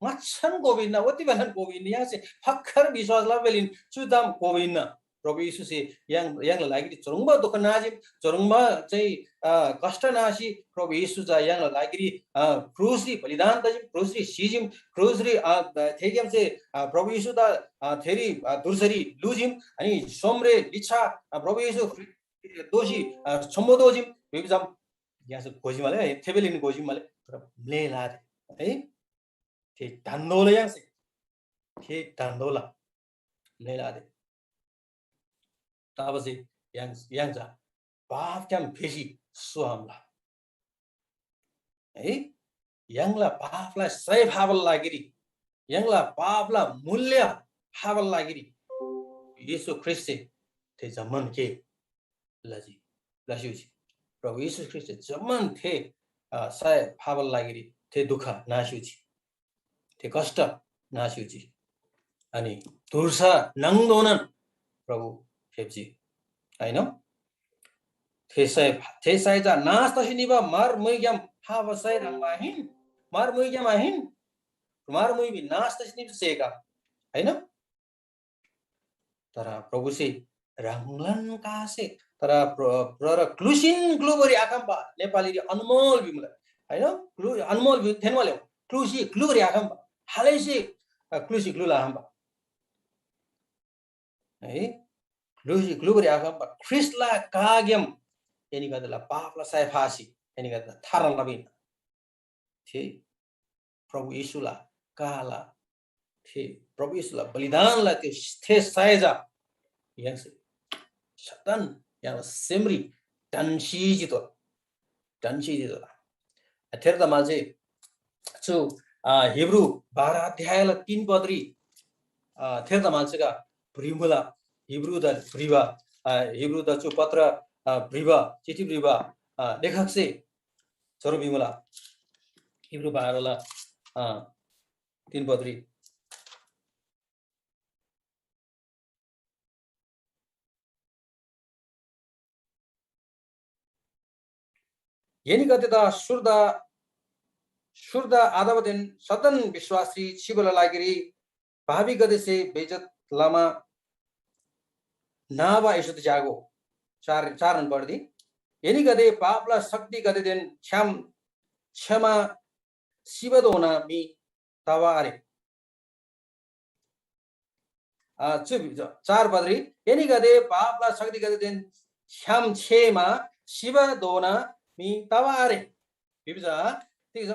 ङाच्‍छान घोबा हिन्‍ना, ओति बेलान घोबा हिन्‍ना। य्‍हाङसे फक्‍खर विश्‍वास लबा बेलिन चु ताम घोबा हिन्‍ना। प्रभु येशूसे य्‍हाङ, य्‍हाङला लागिरी चुह्रङ्बा दुःख नाजीम, चुह्रङ्बा चाहिँ, अ, कष्ट नासी प्रभु येशू चा य्‍हाङला लागिरी, अ, क्रुसरी बलिदान तजीम, क्रुसरी सिजीम, क्रुसरी, अ, थेग्‍यामसे, अ, प्रभु येशूदा, अ, थेरी, अ, धुर्सारी लुजीम, अनि सोमरे लिच्‍छा, अ, प्रभु येशू ख्री-, दोःसी, अ, छोम्‍बो दोजीम, भिबा ताम य्‍हाङसे घोजिम आले, थेबेलिन घोजिम आले, तर म्‍लेला आरे, है? थे ढन्‍दोला य्‍हाङसे, थे ढन्‍दोला, म्‍लेला आरे। तबसे य्‍हाङ, य्‍हाङ चा पापग्‍याम फेसी सोआम्‍ला। है? य्‍हाङला पापलाई सय फाबाला लागिरी, य्‍हाङला पापला मूल्य फाबाला लागिरी येशू ख्रीष्‍टसे थे जम्‍मान गे लजी, लस्‍युजी। प्रभु येशू ख्रीष्‍टसे जम्‍मान थे, अ, सय फाबाला लागिरी थे दुःख नास्‍युजी। थे कष्ट नास्‍युजी। अनि धुर्सा नाङधोनान प्रभु फेप्‍जी। होइन? थे सय, थे सय चा नाश तसी निबा मार मुइग्‍याम फाबा सय ह्रङ्‌बा आहिन। मार मुइग्‍याम आहिन। मार मुइ भी नाश तसी निबा सेका। होइन? तर प्रभुसे ह्राङलान कासे, तर प्र-, प्र-, क्लुसिन क्लुबरी आखम्‍बा, नेपालीरी अनमोल भिमुला, होइन? क्लु-, अनमोल भि-, थेन्‍बा ल्‍यउ, क्लुसी क्लुबरी आखम्‍बा, हालैसे, अ, क्लुसी क्लुला आखम्‍बा, है? क्लुसी क्लुबरी आखम्‍बा ख्रीष्‍टला काग्‍याम एनीगदेला पापला सय फासी एनीगदेदा थार्ना लबा हिन्‍ना। थे प्रभु येशूला काला, थे प्रभु येशूला बलिदानला त्यो थे सय चा य्‍हाङसे सदन य्‍हाङला सेमरी ढन्‍सी जितोःला, ढन्‍सी जितोःला। थेह्रङ् तमाल चाहिँ चु, अ, हिब्रू बाह्र अध्यायला तीन पदरी, अ, थेह्रङ् तमाल चाहिँ का भ्रिमुला हिब्रूदा भ्रिबा, अ, हिब्रूदा चु पत्र, अ, भ्रिबा, चिठी भ्रिबा, अ, लेखकसे चुह्रङ् भिमुला, हिब्रू बाह्रला, अ, तीन पदरी। एनीगदेदा सुर्दा, सुर्दा आतबादेन सदन विश्‍वासरी चिबाला लागिरी पापीगदेसे बेइज्‍जत लमा नाबा येशूदा च्‍यागो। चार, चार नम्बरदी, एनीगदे पापला शक्तिगदेदेन छ्‌याम क्षमा सिबाधोना मी तबा आरे। अ, चु, चार पदरी, एनीगदे पापला शक्तिगदेदेन छ्‌याम छेमा सिबाधोना मी तबा आरे। भिबा चा, ठिक छ?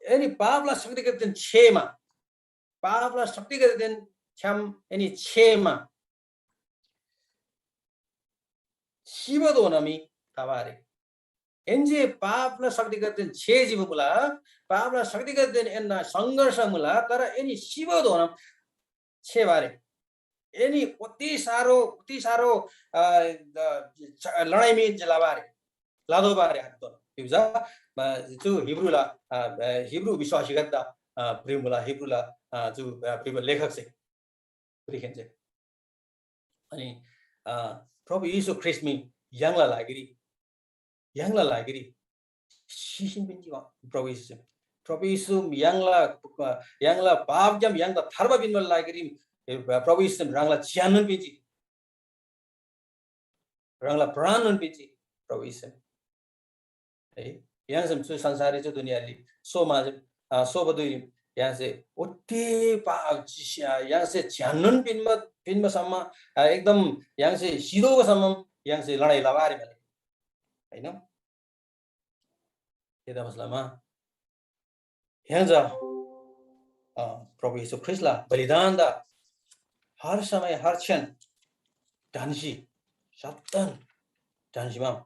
एनी पापला शक्तिगदेदेन छेमा, पापला शक्तिगदेदेन छ्‌याम एनी छेमा सिबाधोना मी तबा आरे। एन जे पापला शक्तिगदेदेन छे जिबा मुला, पापला शक्तिगदेदेन एन्‍ना संघर्ष मुला, तर एनी सिबाधोना छेबा आरे। एनी उति साह्रो, उति साह्रो, अ, अ, लडाइँ मी लबा आरे, लादोबा आरे हात्तोन। तिग्‍दा, अ, चु हिब्रूला, अ, अ, हिब्रू विश्‍वासीगदेदा, अ, भ्रिमुला, हिब्रूला, अ, चु, अ, भ्रिबा लेखक चाहिँ, भ्रिखेन चाहिँ। अनि, अ, प्रभु येशू ख्रीष्‍ट मी य्‍हाङला लागिरी, य्‍हाङला लागिरी सिसीन पिन्‍जी प्रभु येशूसे। प्रभु येशू य्‍हाङला, अ, य्‍हाङला पापग्‍याम य्‍हाङदा थार्बा पिन्‍बाला लागिरी, ए, प्रभु येशूसे ह्राङला ज्‍याननोन पिन्‍जी। ह्राङला प्राणनोन पिन्‍जी प्रभु येशूसे। है, य्‍हाङसे चु संसाररी चु दुनियाँरी सोमा, अ, सोबा धुइरी य्‍हाङसे ओते पा-, चिस्‍या-, य्‍हाङसे ज्‍याननोन पिन्‍बा, पिन्‍बासम्म, अ, एकदम य्‍हाङसे सितोःबासम्म य्‍हाङसे लडाइँ लबा आरे माले। हैन? थेतबासेलमा य्‍हाङ चा, अ, प्रभु येशू ख्रीष्‍टला बलिदानदा हर समय, हर क्षण ढन्‍सी, सदन ढन्‍सीमा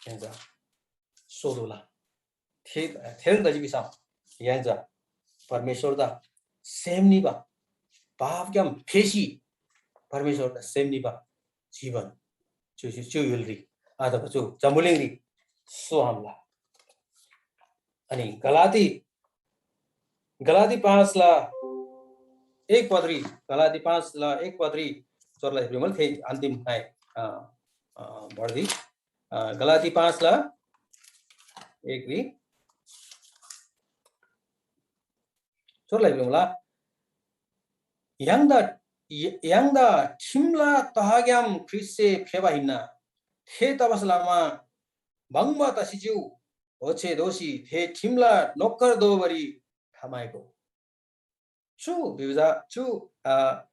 य्‍हाङ चा सोतोःला। थे, थेह्रङ् तजी भिसम य्‍हाङ चा परमेश्‍वरदा सेम निबा, पापग्‍याम फेसी परमेश्‍वरदा सेम निबा जीवन चु, चु, चु य्‍हुलरी अथवा चु जम्‍बुलिङरी सोहमला। अनि गलाती, गलाती पाँचला एक पदरी, गलाती पाँचला एक पदरी चोरला हिब्रू मल थे अन्तिम नाइ, अ, अ, भर्दी, अ, गलाती पाँचला एकरी चोरला हिब्रू मला। य्‍हाङदा, य्‍हाङदा ठिमला तहग्‍याम ख्रीष्‍टसे फेबा हिन्‍ना। थेतबासेलमा भङ्‍बा तसी चिउ, ओच्‍छे दोःसी थे ठिमला नोकर दोबारी थामाइगो। चु भिबा चा, चु, अ,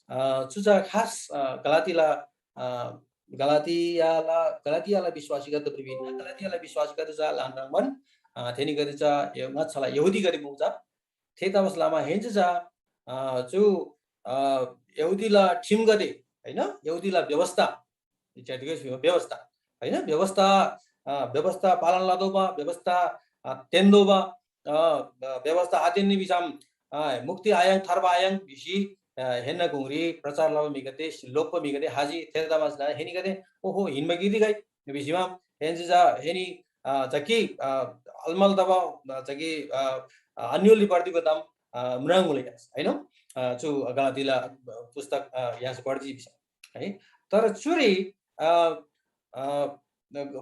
अ, चु चा खास, अ, गलातीला, अ, गलातियाला, गलातियाला विश्‍वासीगदे भिबा हिन्‍ना। गलातियाला विश्‍वासीगदे चा ल्‍हान ह्रङ्‌बान, अ, थेनीगदे चा य-, ङाच्‍छाला यहूदीगदे मुबा चा। थेतबासेलमा हेन्‍से चा, अ, चु, अ, यहूदीला ठिमगदे, हैन? यहूदीला व्यवस्था, इत्यादिको व्यवस्था, हैन? व्यवस्था, अ, व्यवस्था पालन लतोःबा, व्यवस्था, अ, तेन्‍तोःबा, अ, अ, व्यवस्था आतेन्‍नी भिसम, अ, मुक्ति आयाङ्, थार्बा आयाङ् भिसी, अ, हेन्‍ना गुङरी प्रचार लबा म्‍हिगदे, लोप्‍बा म्‍हिगदे हाजी। थेतबासेलमा हेनीगदे, ओहो, हिन्‍बा गिक तिगै भिसीमा, हेन्‍से चा हेनी, अ, जकी, अ, अलमल तबा, अ, जकी, अ, अ, अन्‍योलरी पढ्दीगो ताम, अ, म्राङ्‌मुला य्‍हाङसे, हैन? अ, चु गलातीला पुस्तक, अ, य्‍हाङसे पढ्जी भिसम, है। तर चुरी, अ, अ,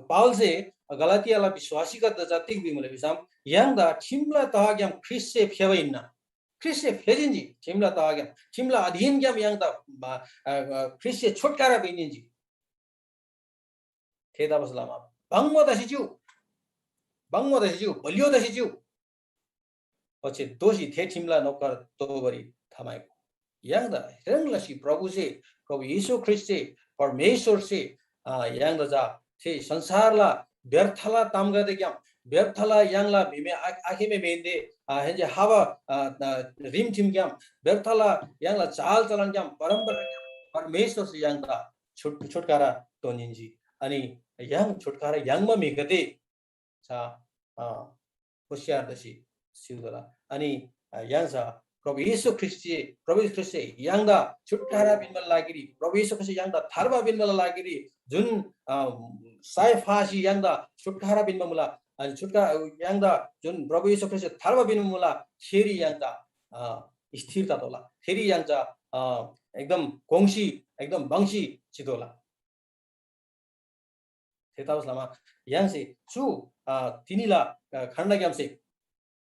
पावलसे गलातियाला विश्‍वासीगदे चा तिग भिमुला भिसम, य्‍हाङदा ठिमला तहग्‍याम ख्रीष्‍टसे फेबा हिन्‍ना। ख्रीष्‍टसे फेजिन्‍जी ठिमला तहग्‍याम, ठिमला अधीनग्‍याम य्‍हाङदा, अ, अ, ख्रीष्‍टसे छुटकारा पिन्‍जिन्‍जी। थेतबासेलमा भङ्‍गो तसी चिउ, भङ्‍गो तसी चिउ, बलियो तसी चिउ। ओच्‍छे दोःसी थे ठिमला नोकर दोबारी थामाइगो। य्‍हाङदा ह्रेङ लसी प्रभुसे, प्रभु येशू ख्रीष्‍टसे, परमेश्‍वरसे, अ, य्‍हाङदा चा थे संसारला व्यर्थला तामगदेग्‍याम, व्यर्थला य्‍हाङला म्‍हिमे आ-, आखेमे म्‍हेन्‍दे, अ, हेन्‍से हावा, अ, अ, रिमठिमग्‍याम, व्यर्थला य्‍हाङला चालचलनग्‍याम, परम्पराग्‍याम परमेश्‍वरसे य्‍हाङदा छुट-, छुटकारा तोन्‍जिन्‍जी। अनि य्‍हाङ छुटकारा याङ्बा म्‍हिगदे चा, अ, होशियार तसी सिउतोःला। अनि, अ, य्‍हाङ चा प्रभु येशू ख्रीष्‍टसे, प्रभु येशू ख्रीष्‍टसे य्‍हाङदा छुटकारा पिन्‍बाला लागिरी, प्रभु येशू ख्रीष्‍टसे य्‍हाङदा थार्बा पिन्‍बाला लागिरी जुन, अ, सय फासी य्‍हाङदा छुटकारा पिन्‍बा मुला, अनि छुटकारा य्‍हाङदा जुन प्रभु येशू ख्रीष्‍टसे थार्बा पिन्‍बा मुला, थेरी य्‍हाङ चा, अ, स्थिर ततोःला। थेरी य्‍हाङ चा, अ, एकदम कोङ्सी, एकदम बङ्सी चितोःला। थेतबासेलमा य्‍हाङसे चु, अ, तिनीला, अ, खण्डग्‍यामसे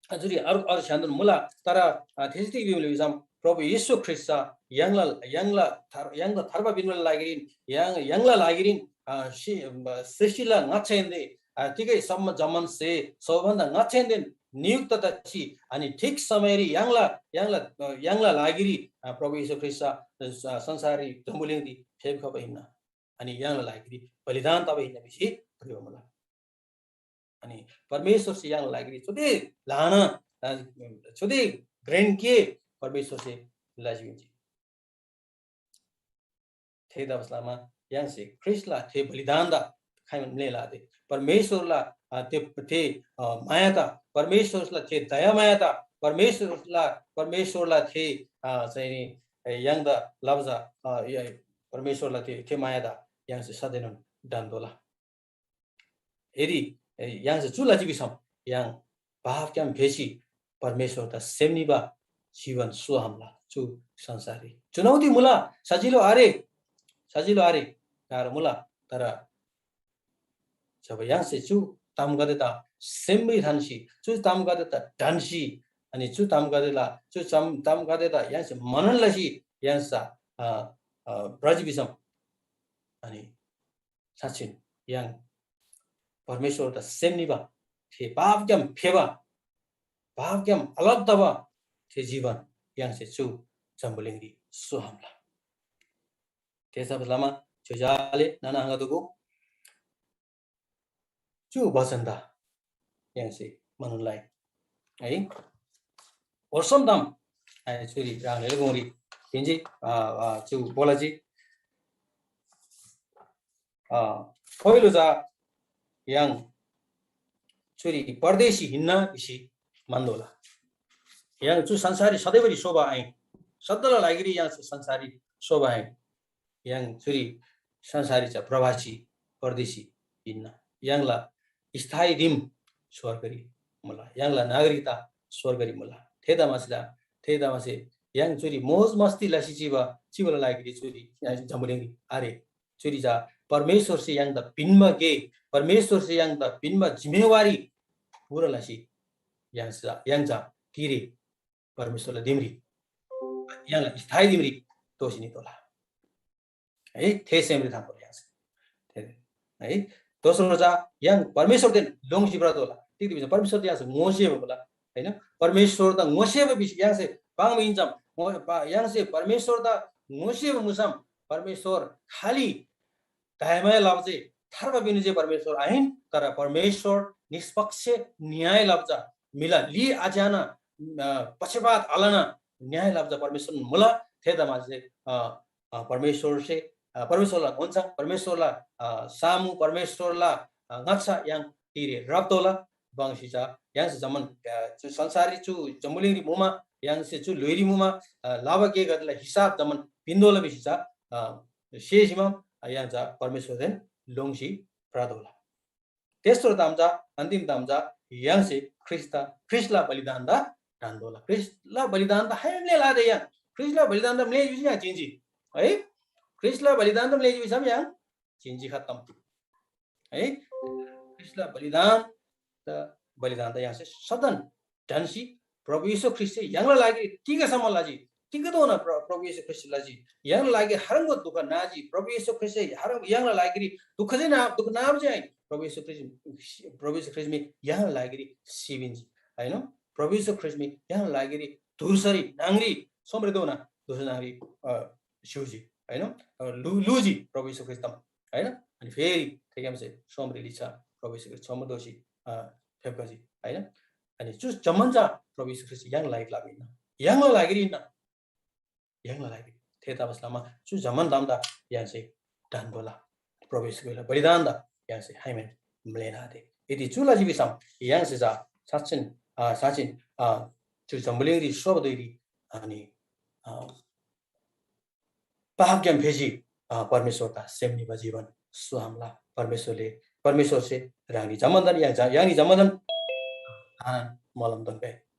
अझुरी अर्को, अर्को स्‍य्‍हान्‍दोन मुला, तर, अ, थेसे तिग भिमुला भिसम, प्रभु येशू ख्रीष्‍ट चा य्‍हाङला, य्‍हाङला थार-, य्‍हाङदा थार्बा पिन्‍बाला लागिरीन, य्‍हाङ, य्‍हाङला लागिरीन, अ, सि-, अ, सृष्‍टिला ङाच्‍छाहेन्‍दे, अ, तिगै सम्म जम्‍मान स्‍हे सबभन्‍दा ङाच्‍छाहेन्‍देन नियुक्त तसी, अनि ठिक समयरी य्‍हाङला, य्‍हाङला, अ, य्‍हाङला लागिरी, अ, प्रभु येशू ख्रीष्‍ट चा, अ, संसाररी जम्‍बुलिङरी फेप्‍खबा हिन्‍ना। अनि य्‍हाङला लागिरी बलिदान तबा हिन्‍ना भिसी भ्रिबा मुला। अनि परमेश्‍वरसे य्‍हाङला लागिरी चुदे ल्‍हाना, अ, चुदे घ्रेन गे परमेश्‍वरसे लजी भिजी। थेतबासेलमा य्‍हाङसे ख्रीष्‍टला थे बलिदानदा खाइमान म्‍लेःला आते। परमेश्‍वरला, अ, थे, थे, अ, मायादा, परमेश्‍वरला थे दयामायादा, परमेश्‍वरला, परमेश्‍वरला थे, अ, चाहिँ नि, ए, य्‍हाङदा लबजा, अ, य-, परमेश्‍वरला थे, थे मायादा य्‍हाङसे सदैनोन ढन्‍तोःला। यदि, ए, य्‍हाङसे चु लजी भिसम य्‍हाङ पापग्‍याम फेसी परमेश्‍वरदा सेम निबा जीवन सोहामला चु संसाररी। चुनौती मुला, सजिलो आरे, सजिलो आरे, गाह्रो मुला। तर जब य्‍हाङसे चु तामगदेदा सेमरी थान्‍सी, चु तामगदेदा ढन्‍सी, अनि चु तामगदेला, चु चम-, तामगदेदा य्‍हाङसे मनन लसी य्‍हाङसे, अ, अ, भ्रजी भिसम, अनि साँच्‍चिन य्‍हाङ परमेश्‍वरदा सेम निबा, थे पापग्‍याम फेबा, पापग्‍याम अलग तबा थे जीवन य्‍हाङसे चु जम्‍बुलिङरी सोहामला। थेतबासेलमा ज्‍योज्‍यो आले नाना आङागदेगो, चु वचनदा य्‍हाङसे मनन लइ है। ओर्सम ताम है, चुरी ह्राङले गुङरी पिन्‍जी, अ, अ, चु बोलाजी, अ, पहिलो चा य्‍हाङ चुरी परदेशी हिन्‍ना भिसी म्‍हन्‍तोःला। य्‍हाङ चु संसाररी सधैँभरि सोबा आहिन। सदाला लागिरी य्‍हाङ चु संसाररी सोबा आहिन। य्‍हाङ चुरी संसाररी चा प्रवासी, परदेशी हिन्‍ना। य्‍हाङला स्थायी दिम स्‍वर्गरी मुला। य्‍हाङला नागरिकता स्‍वर्गरी मुला। थेतमासेला, थेतमासे य्‍हाङ चुरी मोज मस्ती लसी चिबा, चिबाला लागिरी चुरी य्‍हाङ जम्‍बुलिङरी आरे। चुरी चा परमेश्‍वरसे य्‍हाङदा पिन्‍बा गे, परमेश्‍वरसे य्‍हाङदा पिन्‍बा जिम्‍मेवारी पूरा लसी य्‍हाङ चा, य्‍हाङ चा तिरे परमेश्‍वरला दिमरी, य्‍हाङला स्थायी दिमरी दोःसी नितोःला। है, थे सेमरी थान्‍तोःला य्‍हाङसे। थे, है, दोस्रो चा य्‍हाङ परमेश्‍वरदेन लोङ्सी भ्रतोःला। तिग्‍दा भिसम परमेश्‍वरदा य्‍हाङसे ङोसेबा मुला, हैन? परमेश्‍वरदा ङोसेबा भिसी य्‍हाङसे पाङ्बा हिन्‍सम, ङ-, पा-, य्‍हाङसे परमेश्‍वरदा ङोसेबा मुसम परमेश्‍वर खालि दयामाया लबा चाहिँ थार्बा पिन्‍बा चाहिँ परमेश्‍वर आहिन, तर परमेश्‍वर निष्पक्ष न्‍याय लबा चा, म्‍हिला ली आच्‍याना, अ, पक्षपात आलना न्‍याय लबा चा परमेश्‍वर मुला। थेतमासे, अ, अ, परमेश्‍वरसे, अ, परमेश्‍वरला ङोन्‍छा, परमेश्‍वरला, अ, सामु, परमेश्‍वरला, अ, ङाच्‍छा य्‍हाङ तिरे राप्‍तोःला। बङ्सी चा य्‍हाङसे जम्‍मान, अ, चु संसाररी चु जम्‍बुलिङरी मुमा य्‍हाङसे चु ल्‍हुइरी मुमा, अ, लबा गेगदेला हिसाब जम्‍मान पिन्‍तोःला भिसी चा, अ, सेसीमा, अ, य्‍हाङ चा परमेश्‍वरदेन लोङ्सी भ्रतोःला। तेस्रो ताम चा, अन्तिम ताम चा, य्‍हाङसे ख्रीष्‍टदा, ख्रीष्‍टला बलिदानदा ढन्‍तोःला। ख्रीष्‍टला बलिदानदा हाइमले लादे य्‍हाङ। ख्रीष्‍टला बलिदानदा म्‍लेजी भिसी य्‍हाङ चिन्‍जी। है? ख्रीष्‍टला बलिदानदा म्‍लेजी भिसम य्‍हाङ चिन्‍जी खत्तम। है? ख्रीष्‍टला बलिदान त, बलिदानदा य्‍हाङसे सदन ढन्‍सी प्रभु येशू ख्रीष्‍टसे य्‍हाङला लागिरी तिगसम्म लजी, तिगधोना प्र-, प्रभु येशू ख्रीष्‍टसे लजी। य्‍हाङला लागिरी हरङ्गो दुःख नाजी। प्रभु येशू ख्रीष्‍टसे हर-, य्‍हाङला लागिरी दुःख चाहिँ ना, दुःख नाब चाहिँ आइन। प्रभु येशू ख्रीष्‍ट, प्रभु येशू ख्रीष्‍टमी य्‍हाङला लागिरी सिबिन्‍जी, हैन? प्रभु येशू ख्रीष्‍टमी य्‍हाङला लागिरी धुर्सरी नाङरी सोमरेधोना धुर्स नाङरी, अ, स्‍युजी, हैन? अ, लु-, लुजी प्रभु येशू ख्रीष्‍टदम, हैन? अनि फेरि थेग्‍यामसे सोमरे लिच्‍छा प्रभु येशू ख्रीष्‍ट सोमर दोःसी, अ, फेप्‍खजी, हैन? अनि चु जम्‍मान चा प्रभु येशू ख्रीष्‍ट य्‍हाङला लागिरी लबा हिन्‍ना। य्‍हाङला लागिरी हिन्‍ना। य्‍हाङला लागिरी। थेतबासेलमा चु जम्‍मान तामदा य्‍हाङसे ढन्‍तोःला। प्रभु येशू ख्रीष्‍टला बलिदानदा य्‍हाङसे हाइमेन म्‍लेना आते। यदि चु लजी भिसम य्‍हाङसे चा साँच्‍चिन, अ, साँच्‍चिन, अ, चु जम्‍बुलिङरी सोबा धुइरी अनि, अ, पापग्‍याम फेसी, अ, परमेश्‍वरदा सेम निबा जीवन सोहामला। परमेश्‍वरले, परमेश्‍वरसे ह्राङनी जम्‍मादान या-, जा-, य्‍हाङनी जम्‍मादान ल्‍हानान मोलम दोन्‍गै।